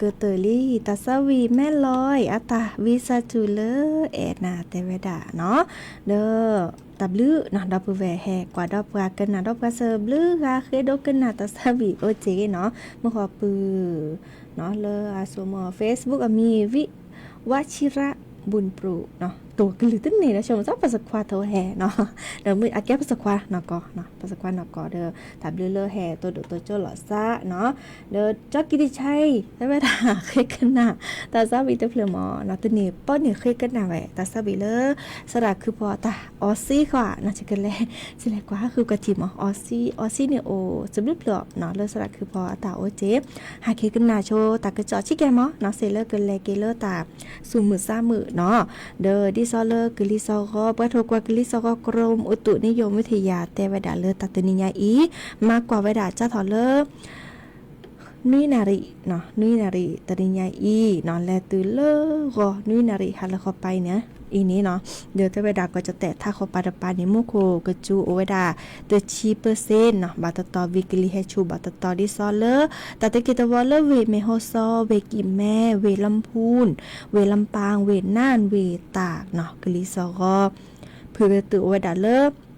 ကတၢၢ်လံ တၢ်သးဝံၣ်မဲလီၤအတၢ်ဝံသးစူၤလၢအဲၣ်နၤတဲဝဲဒၣ်နီၤ, ဒီး တၢ်ဘျုးနီၤ ဒီပုၢ်ဝဲၢ်ဟဲကွၢ်ဒီးပှၤကနၣ်ဒီးပှၤစၢၤဘျုးဂၤဃ့ဒိကနၣ်တၢ်သးဝံၣ်အိၣ်က့နီၤ, မုၢ်ဃီၤပုၢ် လၢအဆိကမိၣ် Facebook အမံၤ ဝံ ဝးဆံရၣ် ဘုၣ်ပြူး တိၢ်ကလုၢ်တန့ၢ်ဒီးဆိကမိၣ်သး ပစခွါထိဟဲနီၤ, ဒီးမ့ၢ်အကဲပစခွါနီၢ်ကီၢ်နီၤ ပစခွါနီၢ်ကီၢ်ဒီး တၢ်ဘျုးလၢဟဲတိၢ်ဒိၣ်တိၢ်ကၠိလီၤသးနီၤ, ဒီးကၠီကံတဆါအံၤ တဲဝဲဒၣ်ဃ့ကနၣ် တၢ်သးဝံၣ်တဖျၢၣ်မးနီၤ, တန့ၢ်ပီန့ၣ်ဃ့ကနၣ်ဝဲ တၢ်သးဝံၣ်လၢ သရၣ်ခုဖီအတၢ်အီစံဃီနီၤ, ကလဲၤ ကလဲၤကွၢ်ဟးဃုကီၢ်ထံးမး အီစံ အီစံန့ၣ်အိၣ်စဘျုးဖျၢၣ်နီၤ လၢသရၣ်ခုဖီအတၢ်အိၣ်က့ၤ, ဟးဃ့ကနၣ်ဆိတၢ်ကစီၣ်ဆံးကဲမးနီၤ စ့ၢ်လၢကလဲၤက့ၤလၢတၢ် သူၣ်မုာ်သးမုာ်နီၤ, ဒီးဒ်သိးလၢကလံၤစီၤဂီၤ ပှၤထိၣ်ကွၢ်ကလံၤစီၤဂီၤ ကရၢၢ်အူတူးနံၣ်ယိၣ်မုၢ်ထံယၤ တဲဝဲဒၣ်လၢတၢ်တနံၤညါအံၤ မၤကွၢ်ဝဲဒၣ်ကၢ်ထီၣ်လၢ နွံနၣ်ရံၣ်နီၤ နွံနၣ်ရံၣ်တနံၤညါအံၤနီၤ လဲၤတုၤလၢဂီၤနွံနၣ်ရံၣ်ဟါလၢဃီပၤအံၤန့ၣ် အံၤန့ၣ်နီၤ, ဒီးတဲဝဲဒၣ်ကီၢ်ကၠီၣ်တဲၣ်ထးဃီၤပၤတပၤန့ၣ် မူခိၣ်ကစူၤအိၣ်ဝဲဒၣ် တဆံ percent နီၤ ဘၣ်တတီၤ ဝံၤကလံၤဟဲဆူၣ်ဘၣ်တတီၤ ဒ်သိးလၢ တၢ်တက့ၢ်တဝီလၢဝ့ၢ်မ့ၢ်ဟီၣ်စီ ဝ့ၢ်ကံၣ်မဲ ဝ့ၢ်လီဖူၣ် ဝ့ၢ်လီပၢ် ဝ့ၢ်နၢၣ် ဝ့ၢ်တၢ်နီၤ ကလံၤစီၤဂီၤ ဖုၣ်ကရၢၢ်တုၤအိၣ်ဝဲဒၣ်လၢ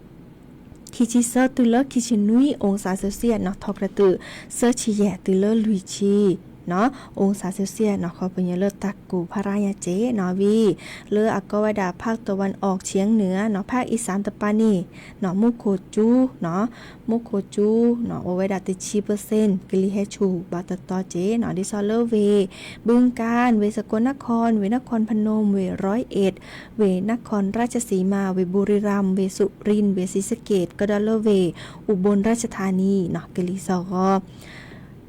ခံဆံသၢတုၤလၢခံဆံနွံ အောင်ဆန်းစုကြည်နီၤ ထီၣ်ကရၢၢ်တုၤ သၢဆံယဲၢ်တုၤလၢလွံၢ်ဆံ နီၤ အောင်ဆန်းစုကြည်နီၤ ခီပညီလၢတၢ်ကူၣ်ဖးရါညါက့နီၤ ဝံၤ လၢအကိးဝဲဒၣ် ภาคตะวันออกเฉียงเหนือနီၤ ภาคอีสานတပၤန့ၣ်နီၤ မူခိၣ်ကစူၤနီၤ မူခိၣ်ကစူၤနီၤ အိၣ်ဝဲဒၣ်တဆံ percent ကလံၤဟဲဆူၣ်ဘၣ်တတီၤက့နီၤ ဒ်သိးလၢဝ့ၢ် บึงกาฬ ဝ့ၢ် สกลนคร ဝ့ၢ် นครพนม ဝ့ၢ် ร้อยเอ็ด ဝ့ၢ် นครราชสีมา ဝ့ၢ် บุรีรัมย์ ဝ့ၢ် สุรินทร์ ဝ့ၢ် ศรีสะเกษ ကဒီးလၢဝ့ၢ် อุบลราชธานีနီၤ ကလံၤစီၤဂီၤ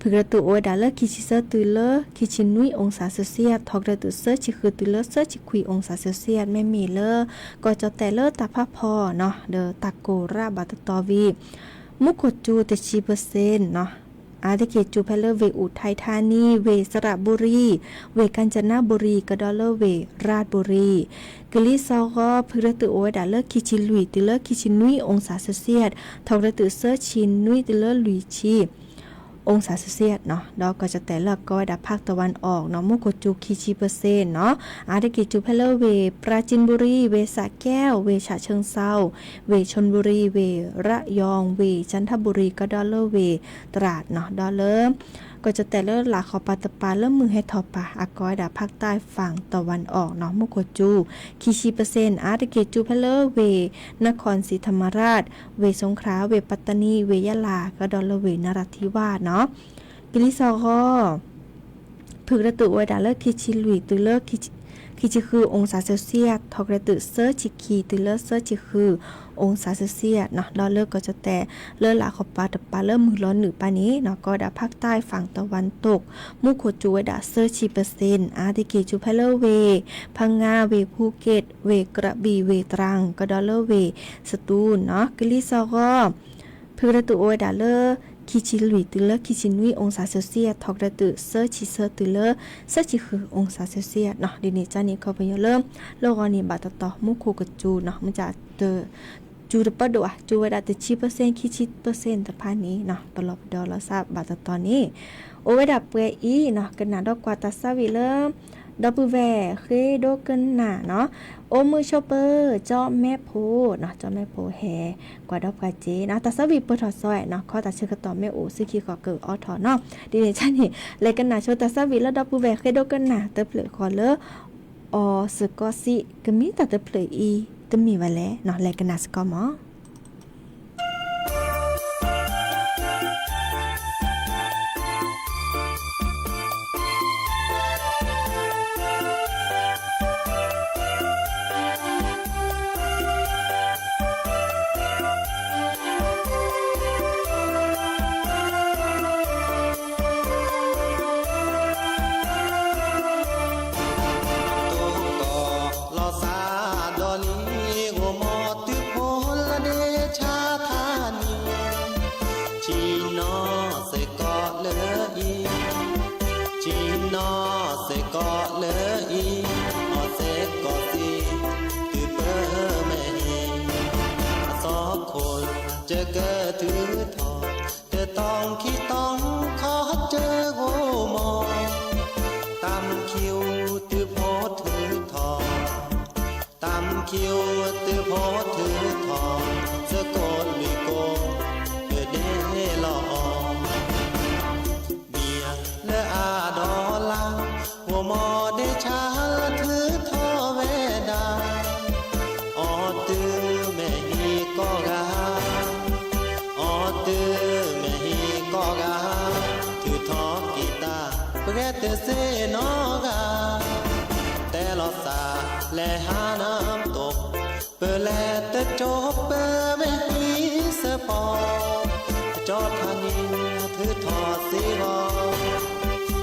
ဖုၣ်ကရၢၢ်တုၤအိၣ်ဝဲဒၣ်လၢ ခံဆံသၢတုၤလၢ ခံဆံနွံ အောင်ဆန်းစုကြည် ထီၣ်ကရၢၢ်တုၤ သၢဆံဃုတုၤလၢ သၢဆံခွံ အောင်ဆန်းစုကြည် မ့မ့ၢ်လၢ ကီၢ်ကၠီၣ်တဲၣ်လၢတၢ်ဖးဖီနီၤ ဒီးတၢ်ကိၢ်ရၣ်ဘၣ်တတီၤဝံၤ မူခိၣ်ကစူၤတဆံ percent နီၤ အါတက့ၢ်ကၠူၤဖဲလၢဝ့ၢ် อุทัยธานี ဝ့ၢ် สระบุรี ဝ့ၢ် กาญจนบุรี ကဒီးလၢဝ့ၢ် ราชบุรี ကလံၤစီၤဂီၤ ဖုၣ်ကရၢၢ်တုၤအိၣ်ဝဲဒၣ်လၢ ခံဆံလွံၢ်တုၤလၢ ခံဆံနွံ အောင်ဆန်းစုကြည် ထီၣ်ကရၢၢ်တုၤ သၢဆံနွံတုၤလၢလွံၢ်ဆံ အောင်ဆန်းစုကြည်နီၤ ဒီးကီၢ်ကၠီၣ်တဲၣ်လၢအကိးဝဲဒၣ် ภาคตะวันออกနီၤ မူခိၣ်ကစူၤ ခံဆံ percent နီၤ အါတက့ၢ်ကၠူၤဖဲလၢဝ့ၢ် ปราจีนบุรี ဝ့ၢ် สระแก้ว ဝ့ၢ် ฉะเชิงเทรา ဝ့ၢ် ชลบุรี ဝ့ၢ် ระยอง ဝ့ၢ် จันทบุรี ကဒီးလၢဝ့ၢ် ตราดနီၤ ဒီးလၢ ကီၢ်ကၠီၣ်တဲၣ်လၢလာ်ဃီၤပၤတပၤလၢမုၢ်ဟဲထီၣ်ပၤ အကိးဝဲဒၣ် ภาคใต้ฝั่งตะวันออกနီၤ မူခိၣ်ကစူၤ ခံဆံ percent အါတက့ၢ်ကၠူၤဖဲလၢဝ့ၢ် นครศรีธรรมราช ဝ့ၢ် สงขลา ဝ့ၢ် ปัตตานี ဝ့ၢ် ยะลา ကဒီးလၢဝ့ၢ် นราธิวาสနီၤ ကလံၤစီၤဂီၤ ဖုၣ်ကရၢၢ်တုၤအိၣ်ဝဲဒၣ်လၢ ခံဆံလွံၢ်တုၤလၢ ခံဆံဃု အောင်ဆန်းစုကြည် ထီၣ်ကရၢၢ်တုၤ သၢဆံခံတုၤလၢ သၢဆံဃု အောင်ဆန်းစုကြည်နီၤ ဒီးလၢကီၢ်ကၠီၣ်တဲၣ် လၢလာ်ဃီၤပၤတပၤလၢမုၢ်လီၤနုာ်ပၤန့ၣ်နီၤ ကိးဝဲဒၣ် ภาคใต้ฝั่งตะวันตก မူခိၣ်ကစူၤဝဲဒၣ် သၢဆံ percent အါတက့ၢ်ကၠူၤဖဲလၢဝ့ၢ် พังงา ဝ့ၢ် ภูเก็ต ဝ့ၢ် กระบี่ ဝ့ၢ် ตรัง ကဒီးလၢဝ့ၢ် สตูลနီၤ ကလံၤစီၤဂီၤ ဖုၣ်ကရၢၢ်တုၤအိၣ်ဝဲဒၣ်လၢ ခံဆံလွံၢ်တုၤလၢ ခံဆံနွံ အောင်ဆန်းစုကြည် ထီၣ်ကရၢၢ်တုၤ သၢဆံသၢတုၤလၢ သၢဆံဃု အောင်ဆန်းစုကြည်နီၤ ဒ်န့ၣ်ကန့ၣ် ခီပညီလၢ လၢဂီၤန့ၣ်ဘၣ်တတီၤ မူခိၣ်ကစူၤနီၤ မ့ၢ်က ကစူၤတပၢၢ်ဒိၣ်ဧါ ကစူၤဝဲဒၣ်တဆံ percent ခံဆံ percent တဖၣ်န့ၣ်နီၤ ပလီၢ်ပဒီလီၤသးဘၣ်တတီၤန့ၣ် အိၣ်ဝဲဒၣ်ပှဲၤအံၤနီၤ ကနၣ်ဒီးကွၢ်တၢ်သးဝံၣ်လၢ ဒီပုၢ်ဝဲၢ်ဃ့ဒိကနၣ်နီၤ အိၣ်မုာ်ဆိးပၢၤ ကၠီမဲဖိနီၤ ကၠီမဲဖိဟဲ ကွၢ်ဒီးပှၤစ့နီၤ တၢ်သးဝံၣ်ပၢၢ်ထီၣ်စီဝဲနီၤ ခီတၢ်ဆၢကတီၢ်မ့ၢ်အိၣ် စုခံဃီၤကအိးထီၣ်နီၤ ဒ်န့ၣ်ကန့ၣ် လဲၤကနၣ်ဆိတၢ်သးဝံၣ်လၢဒီပုၢ်ဝဲၢ်ဃ့ဒိကနၣ်တဖျၢၣ်ဃီလၢ အီၤစ့ၢ်ကီးစံး ကမ့ၢ်တၢ်တဖျၢၣ်အံၤ တမ့ၢ်ဝဲလဲၣ်နီၤ လဲၤကနၣ်စ့ၢ်ကီးမး. တစ့ၢ်နီတဂၤ, တဲလီၤသး လဲၤဟးနၢတအိၣ်, ပလဲၤတကၠိ ပမ့ၢ်ဟံးစ့ၢ်ကီး, ကကၠီထးနံၤ ထုးထီၣ်စ့ၢ်ကီး,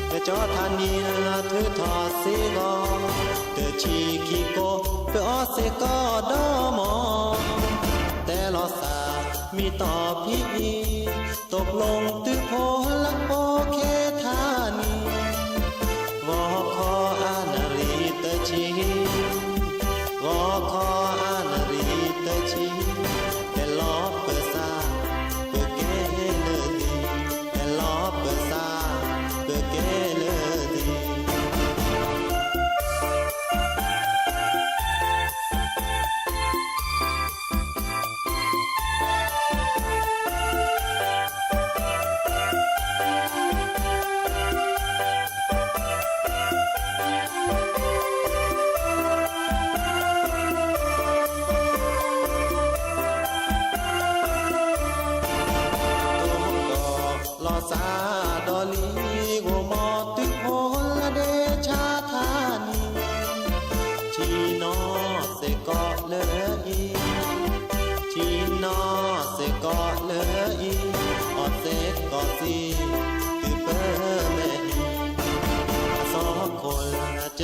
ကကၠီထးနံၤ ထုးထီၣ်စ့ၢ်ကီး, တဆံးခံကိး ပအီၣ်စ့ၢ်ကီးဒီးမီၢ်, တဲလီၤသး မ့ၢ်တီၢ်ဖံအံၤ, တကျိၤတုၤဖိလၢပိာ်ခဲထးနံၤ, ဂီၤခီအနၣ်ရံၣ်တဆံ, ဂီၤခီအနၣ်ရံၣ်တဆံ, တဲလီၤပသး ပကဲလၢာ်သံ, တဲလီၤပသး ပကဲလၢာ်သံ. လီၤစၢ်ဒီးလံ ဂီၤမီၢ်တုၤဖိလၢဒ့ဆါထးနံၤ, ဆ့ၣ်နီၤစ့ၢ်ကီးလၢအံၤ, ဆ့ၣ်နီၤစ့ၢ်ကီးလၢအံၤ, အီၣ်စ့ၢ်ကီးစံ တုၤပမ့ၢ်ဟံး, အသီခိၣ်လၢကက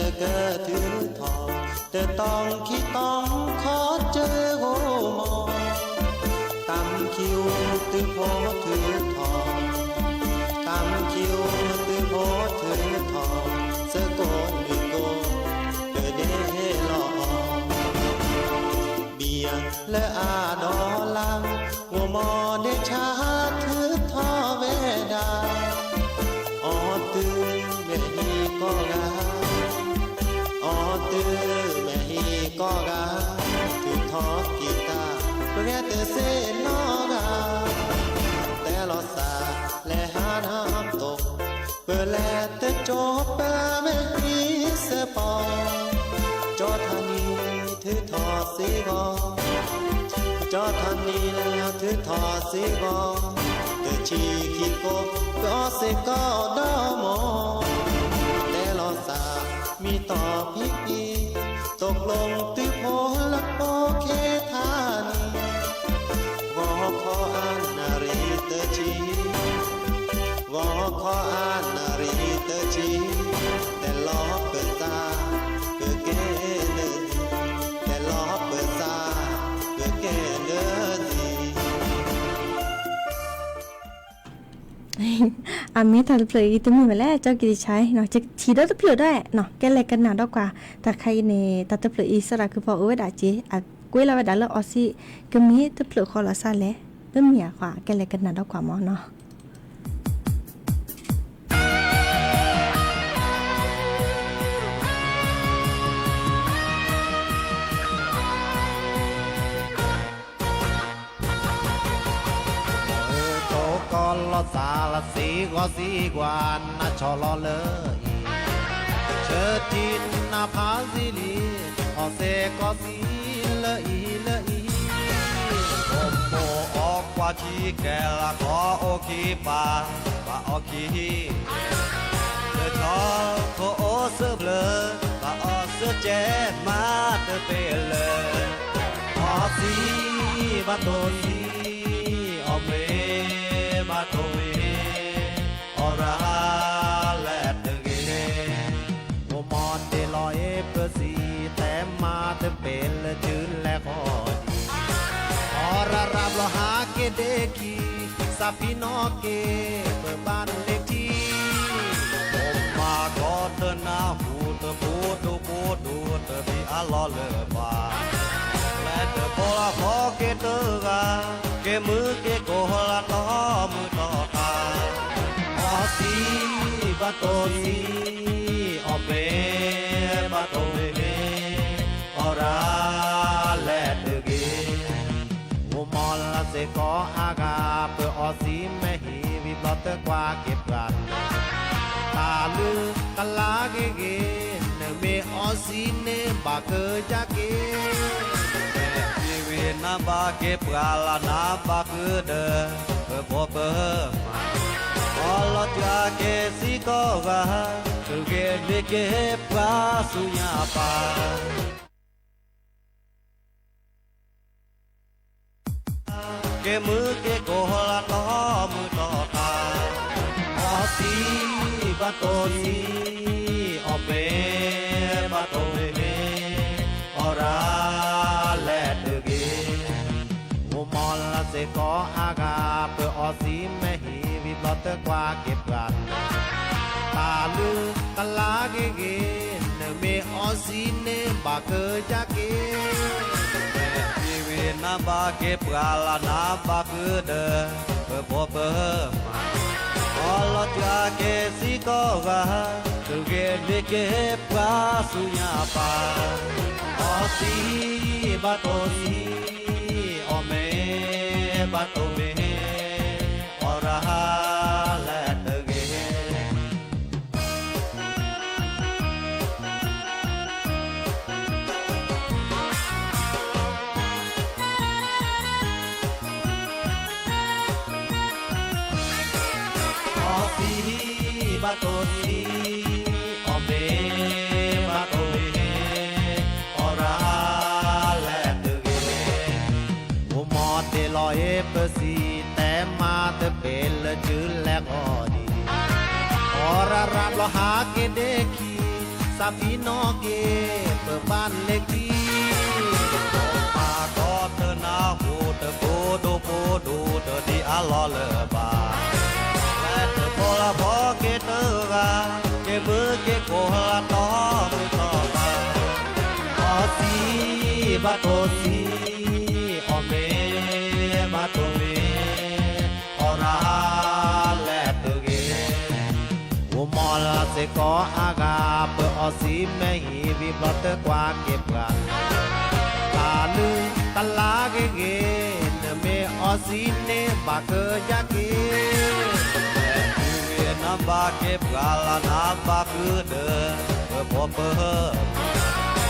ထုးထီၣ်, တတီၤခံတီၤခီကဂီၤမီၢ်, တၢ်မုၢ်ခံအိၣ်တုၤဖိထုးထီၣ်, တၢ်မုၢ်ခံအိၣ်တုၤဖိထုးထီၣ်, သကိးနွံကိး ပဒ့လီၤအီၤ, ဘံၣ်ယၢၢ်လၢအဒီလါ, ဂီၤမီၢ်ဒ့ဆါထုးထီၣ်ဝဲဒၣ်, အီၣ်တုၤမ့ၢ်ဟံးကိးဂၤ, အီၣ်တုၤမ့ၢ်ဟံးကိးဂၤ, ထုးထီၣ်က့ၤတၢ် ပဂဲၤတစ့ၢ်နီတဂၤ, တဲလီၤသး လဲၤဟးနၢတအိၣ်, ပလဲၤတကၠိ ပမ့ၢ်ဟံးစ့ၢ်ကီး, ကကၠီထးနံၤ ထုးထီၣ်စ့ၢ်ကီး, ကကၠီထးနံၤ ထုးထီၣ်စ့ၢ်ကီး, တဆံးခံကိး ပအီၣ်စ့ၢ်ကီးဒီးမီၢ်, တဲလီၤသး မ့ၢ်တီၢ်ဖံအံၤ, တကျိၤတုၤဖိလၢပိာ်ခဲထးနံၤ, ဂီၤခီအနၣ်ရံၣ်တဆံ, ဂီၤခီအနၣ်ရံၣ်တဆံ, တဲလီၤပသး ပကဲလၢာ်သံ, တဲလီၤပသး ပကဲလၢာ်သံ. အမ့ၢ်တၢ်တဖျၢၣ်အံၤ တမ့ၢ်ဝဲလဲၣ် ကၠီကံၤတဆါနီၤ, ထံၣ်ဒီးတဖျၢၣ်ဒၣ်နီၤ, ကဲလဲၤကနၣ်ဒီးကွၢ်, တၢ်ခါအံၤန့ၣ် တၢ်တဖျၢၣ်အံၤ စးဒၣ်ခုဖီအိၣ်ဝဲဒၣ်က့ၤ အကွဲးလီၤဝဲဒၣ်လၢအီၤစံး, ကမ့ၢ်တဖျၢၣ်ဃီလီၤစၢ်လဲၣ်, တမ့ၢ်အဃီ ကဲလဲၤကနၣ်ဒီးကွၢ်မၢ်နီၤ. တကီၢ်လီၤသးလၢစ့ၢ်ကီးစ့ၢ်ကီး နဆိလီၤလၢအံၤ, ဆၢထံနဖးစံလံ, အီၣ်စ့ၢ်ကီးစံလၢအံၤလၢအံၤ, အိၣ်မိၢ်အီၣ်ကွၢ်ခံကဲလၢကီၢ်အိၣ်ခံပၤ, ဘၣ်အီၣ်ခံ လၢထီခိၣ်အိၣ်စၢဖျၢၣ်, ဘၣ်အီၣ်စၢကဲမးတပ့ၤလၢာ်, အီၣ်စံဘၣ်တိၢ်စံ, အီၣ်မ့ၤဘၣ်တိၢ်မ့ၤ, အီၣ်ရၤလၢတဂ့ၤ, မိၢ်မီၢ်တ့ၢ်လီၤအ့ၣ်ပၢၢ်စံ, တဲမးတပ့ၤလၢာ်တုၤလဲၤဃီဒံး, အီၣ်ရၤရၤဘျီဟးက့ၤဒ့ခံ စးဖံနီၣ်က့ၤ ပဘၣ်န့ၢ်ထံ, မိၢ်မးကီတနၢ်ဟူတဖိဒိၣ်ဖိဒိၣ်တဘံၣ်အလီၢ်လၢၤဘၣ်, လဲၤတဘီလၢဃီက့ၤတဂၤ, က့ၤမုၢ်က့ၤကိၢ်လၢတီမုၢ်တီခါ, အီၣ်စံဘၣ်တိၢ်စံ, အီၣ်မ့ၤဘၣ်တိၢ်မ့ၤ, အီၣ်ရၤလဲၤတဂ့ၤ, မိၢ်မီၢ်လၢစ့ၢ်ကီးအါဂၤ, ပအီၣ်စံမ့ၢ်ဟံးဝံၤဘျီတကွၢ်က့ၤပှၤ, တၢ်လုၢ်ကလါဂ့ၤဂ့ၤ, နမ့ၢ်အီၣ်စံန့ၣ်ဘၣ်ကယၤက့ၤ, မ့ၢ်ဝံၤနဘၣ်က့ၤပှၤလၢနဘၣ်ဃုာ်ဒီး ပဖိပမါ, အီၣ်လီၤတၢ်က့ၤစံကိးဂၤ, က ဂ့ၤမ့ၢ်က့ၤပှၤဆူညါပၢ် က့ၤမုၢ်က့ၤကိးလၢတီမုၢ်တီတၢ်, အီၣ်စံဘၣ်တိၢ်စံ, အီၣ်မ့ၤဘၣ်တိၢ်မ့ၤ, အီၣ်ရၢလဲၤတဂ့ၤ, အိၣ်မီၢ်လၢစ့ၢ်ကီးအါဂၤ ပအီၣ်စံမ့ၢ်ဟံၣ်ဝံၤဘျီတကွၢ်က့ၤပှၤ တၢ်လုၢ်တလါဂ့ၤဂ့ၤ, နမ့ၢ်အီၣ်စံန့ၣ်ဘၣ်ကယၤက့ၤ, မ့ၢ်ဝံၤနဘၣ်က့ၤပှၤလၢနဘၣ်ဃုာ်ဒီး ပဖိပမါ, အီၣ်လီၤတၢ်က့ၤစ့ၢ်ကီးဂၤ, တဂ့ၤမ့ၢ်က့ၤပှၤဆူညါပၢ်, အီၣ်စံဘၣ်တိၢ်စံ, အီၣ်မ့ၤဘၣ်တိၢ်မ့ၤ, အီၣ်ရၢလဲၤတဂ့ၤ အီၣ်စံဘၣ်တိၢ်စံ, အီၣ်မ့ၤဘၣ်တိၢ်မ့ၤ, အီၣ်ရၢလဲၤတဂ့ၤ အိၣ်မီၢ်တ့ၢ်လီၤအ့ၣ်ပစံး တဲမၤတပ့ၤလၢစုလဲၤဃီၤဒံး, အီၣ်ရၢရၢဘျီဟးက့ၤဒ့ခံ, စးဖံးနီၣ်က့ၤ ပဘၣ်လဲၤခံ, ပာ်ကီတနၢ်ဟူတကိးဒိၣ်ကိးဒိၣ်တဒ်အလီၢ်လၢၤဘၣ်, လဲၤတဖိလၢဖီက့ၤတဂၤ, က့ၤမုၢ်က့ၤကိးလၢတီမုၢ်တီတၢ်, အီၣ်စံဘၣ်တိၢ်စံ, အီၣ်မ့ၤဘၣ်တိၢ်မ့ၤ, အီၣ်ရၢလဲၤတဂ့ၤ, အိၣ်မီၢ်လၢစ့ၢ်ကီးအါဂၤ ပအီၣ်စံမ့ၢ်ဟံၣ်ဝံၤဘျီတကွၢ်က့ၤပှၤ, တၢ်လုၢ်တလါဂ့ၤဂ့ၤ, နမ့ၢ်အီၣ်စံန့ၣ်ဘၣ်ကယၤက့ၤ, မ့ၢ်ဝံၤနဘၣ်က့ၤပှၤလၢနဘၣ်ဃုာ်ဒီး ပဖိပမါ,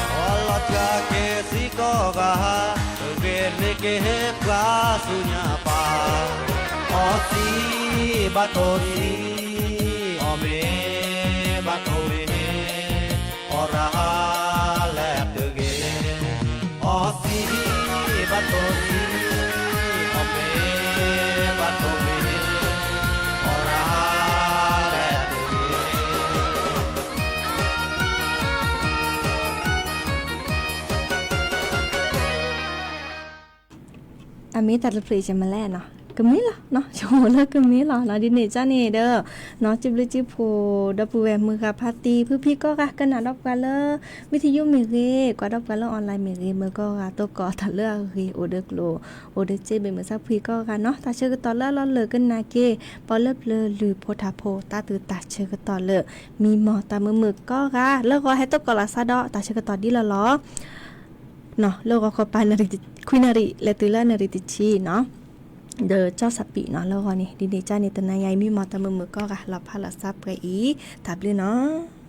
အီၣ်လီၤတၢ်က့ၤစ့ၢ်ကီးဂၤ, တဂ့ၤမ့ၢ်က့ၤပှၤဆူညါပၢ်, အီၣ်စံဘၣ်တိၢ်စံ, အီၣ်မ့ၤဘၣ်တိၢ်မ့ၤ, အီၣ်ရၢလဲၤတဂ့ၤ, အီၣ်စံဘၣ်တိၢ်စံ, အီၣ်မ့ၤဘၣ်တိၢ်မ့ၤ, အီၣ်ရၢလဲၤတဂ့ၤ အမ့ၢ်တၢ်တဖျၢၣ်ယမလဲၣ်နီၤ, ကမ့ၢ်လီၤနီၤ, ယအိၣ်လၢကမ့ၢ်လီၤနီၤ, ဒ်န့ၣ်ကန့ၣ်ဒီး နီၤ စံးဘျုးစံးဖှိၣ်ဒီပုၢ်ဝဲၢ်မုၢ်ဂၤဖါတံၢ် ဖုဖံကိးဂၤ ကနၣ်ဒီးပှၤလၢ ဝံထယိမ့ၢ်ဂ့ၤ, ကွၢ်ဒီးပှၤလၢ online မ့ၢ်ဂ့ၤ, မ့ၢ်ကိးဂၤ သကိးတၢ်လၢအဂ့ၤ အိၣ်ဒီးကျိာ် အိၣ်ဒီးစ့ မ့ၢ်မုၢ်ဆါဖှံကိးဂၤနီၤ, တၢ်ဆၢကတီၢ်လၢအလီၢ်လၢကနၣ်က့ၤ ပီလၢပျၢၤလုၢ်ဖိထးဖိ တၢ်သူတၢ်ဆၢကတီၢ်လၢ မံမီၢ်တၢ်မုာ်မုာ်ကိးဂၤ လၢဂီၤဟဲသကိးလီၤစါဒီး တၢ်ဆၢကတီၢ်ဒ်လီၤလီၤ နီၤ, လၢဂီၤခီပၤ နရံၣ်ခွံနၣ်ရံၣ် လဲၤတုၤလၢနရံၣ်တဆံနီၤ, ဒီးကၠီၣ်စးပံးနီၤ လၢဂီၤန့ၣ် ဒ်န့ၣ်ကန့ၣ် တနၤညါအံၤ မံမီၢ်တၢ်မုာ်မုာ်ကိးဂၤ လီၤဖးလီၤစါပှဲၤအံၤ တၢ်ဘျုးနီၤ.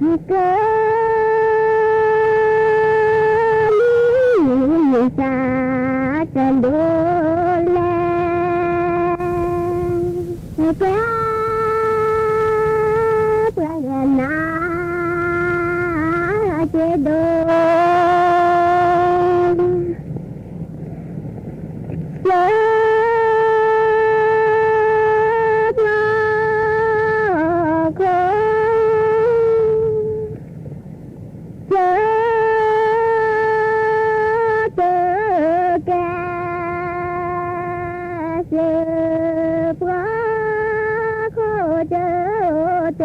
ကမံၤမုၢ်စၢ်တဒိးလဲၣ်, ကဲပှၤဂၤနၤက့ၤဒိး ကဲပှၤခိၣ် ကဲတကဲ စ့ပှၤခိၣ်ကတကဲ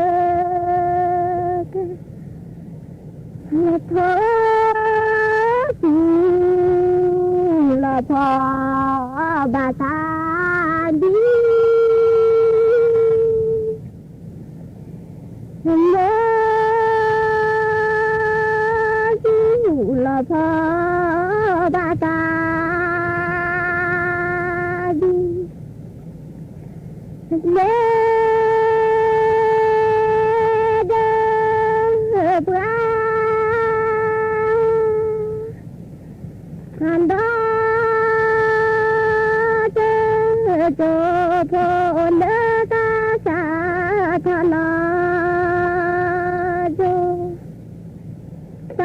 လၢထီၣ်သူၣ်လီၤဖီဘၣ်သးဒ် လၢသူၣ်လီၤဖီဘၣ်သးဒ် လၢဒၢပှၤ ဒီးတကၠိဖိလၢသးစၢ်ထီၣ်လီၤ ကၠိ သး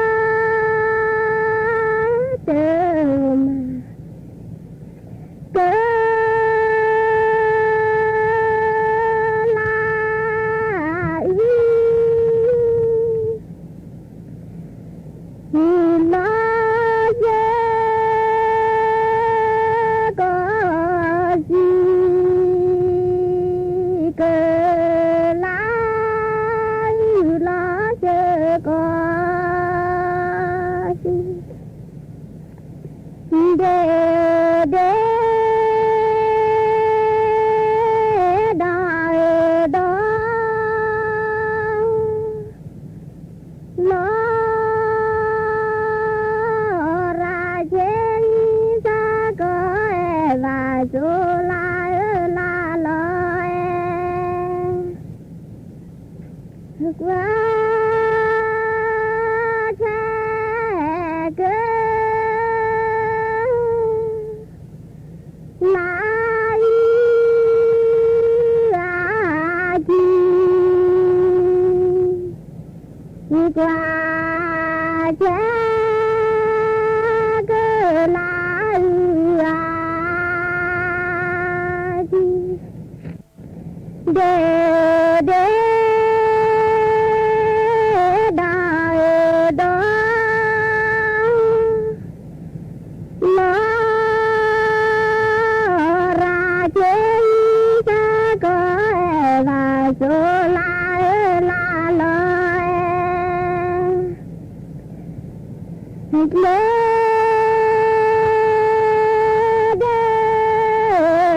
တမၤ က လၢအု လီၤစၢၤကီၢ်စံ က လၢအု လီၤစၢၤကီၢ်စံ ဒ့ဒ့ ဒီးအၢဒီး လီၤ ရၤက့ၤလံ သးကီၢ်အဲၣ်ဘၣ်စိၤ လၢအၢလၢလီၤအဲၣ် ကွၢ်ထွဲက လၢအု အကံ ကွၢ်ထွဲ ကလၢအု အကံ ဒ့ဒ့ ဒီးအၢဒီး လီၤ ရၤက့ၤလံ သးကီၢ်အဲၣ်ဘၣ်စိၤ လၢအၢလၢလီၤအဲၣ် ကျဲ ဒ့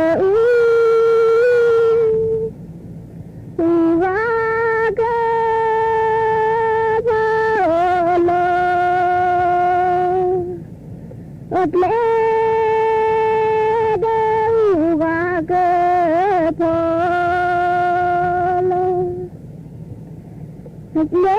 အု အုဂီၤကဖိလိၤ အကျဲ ဒ့အုဂီၤကဖိလိၤ အကျဲ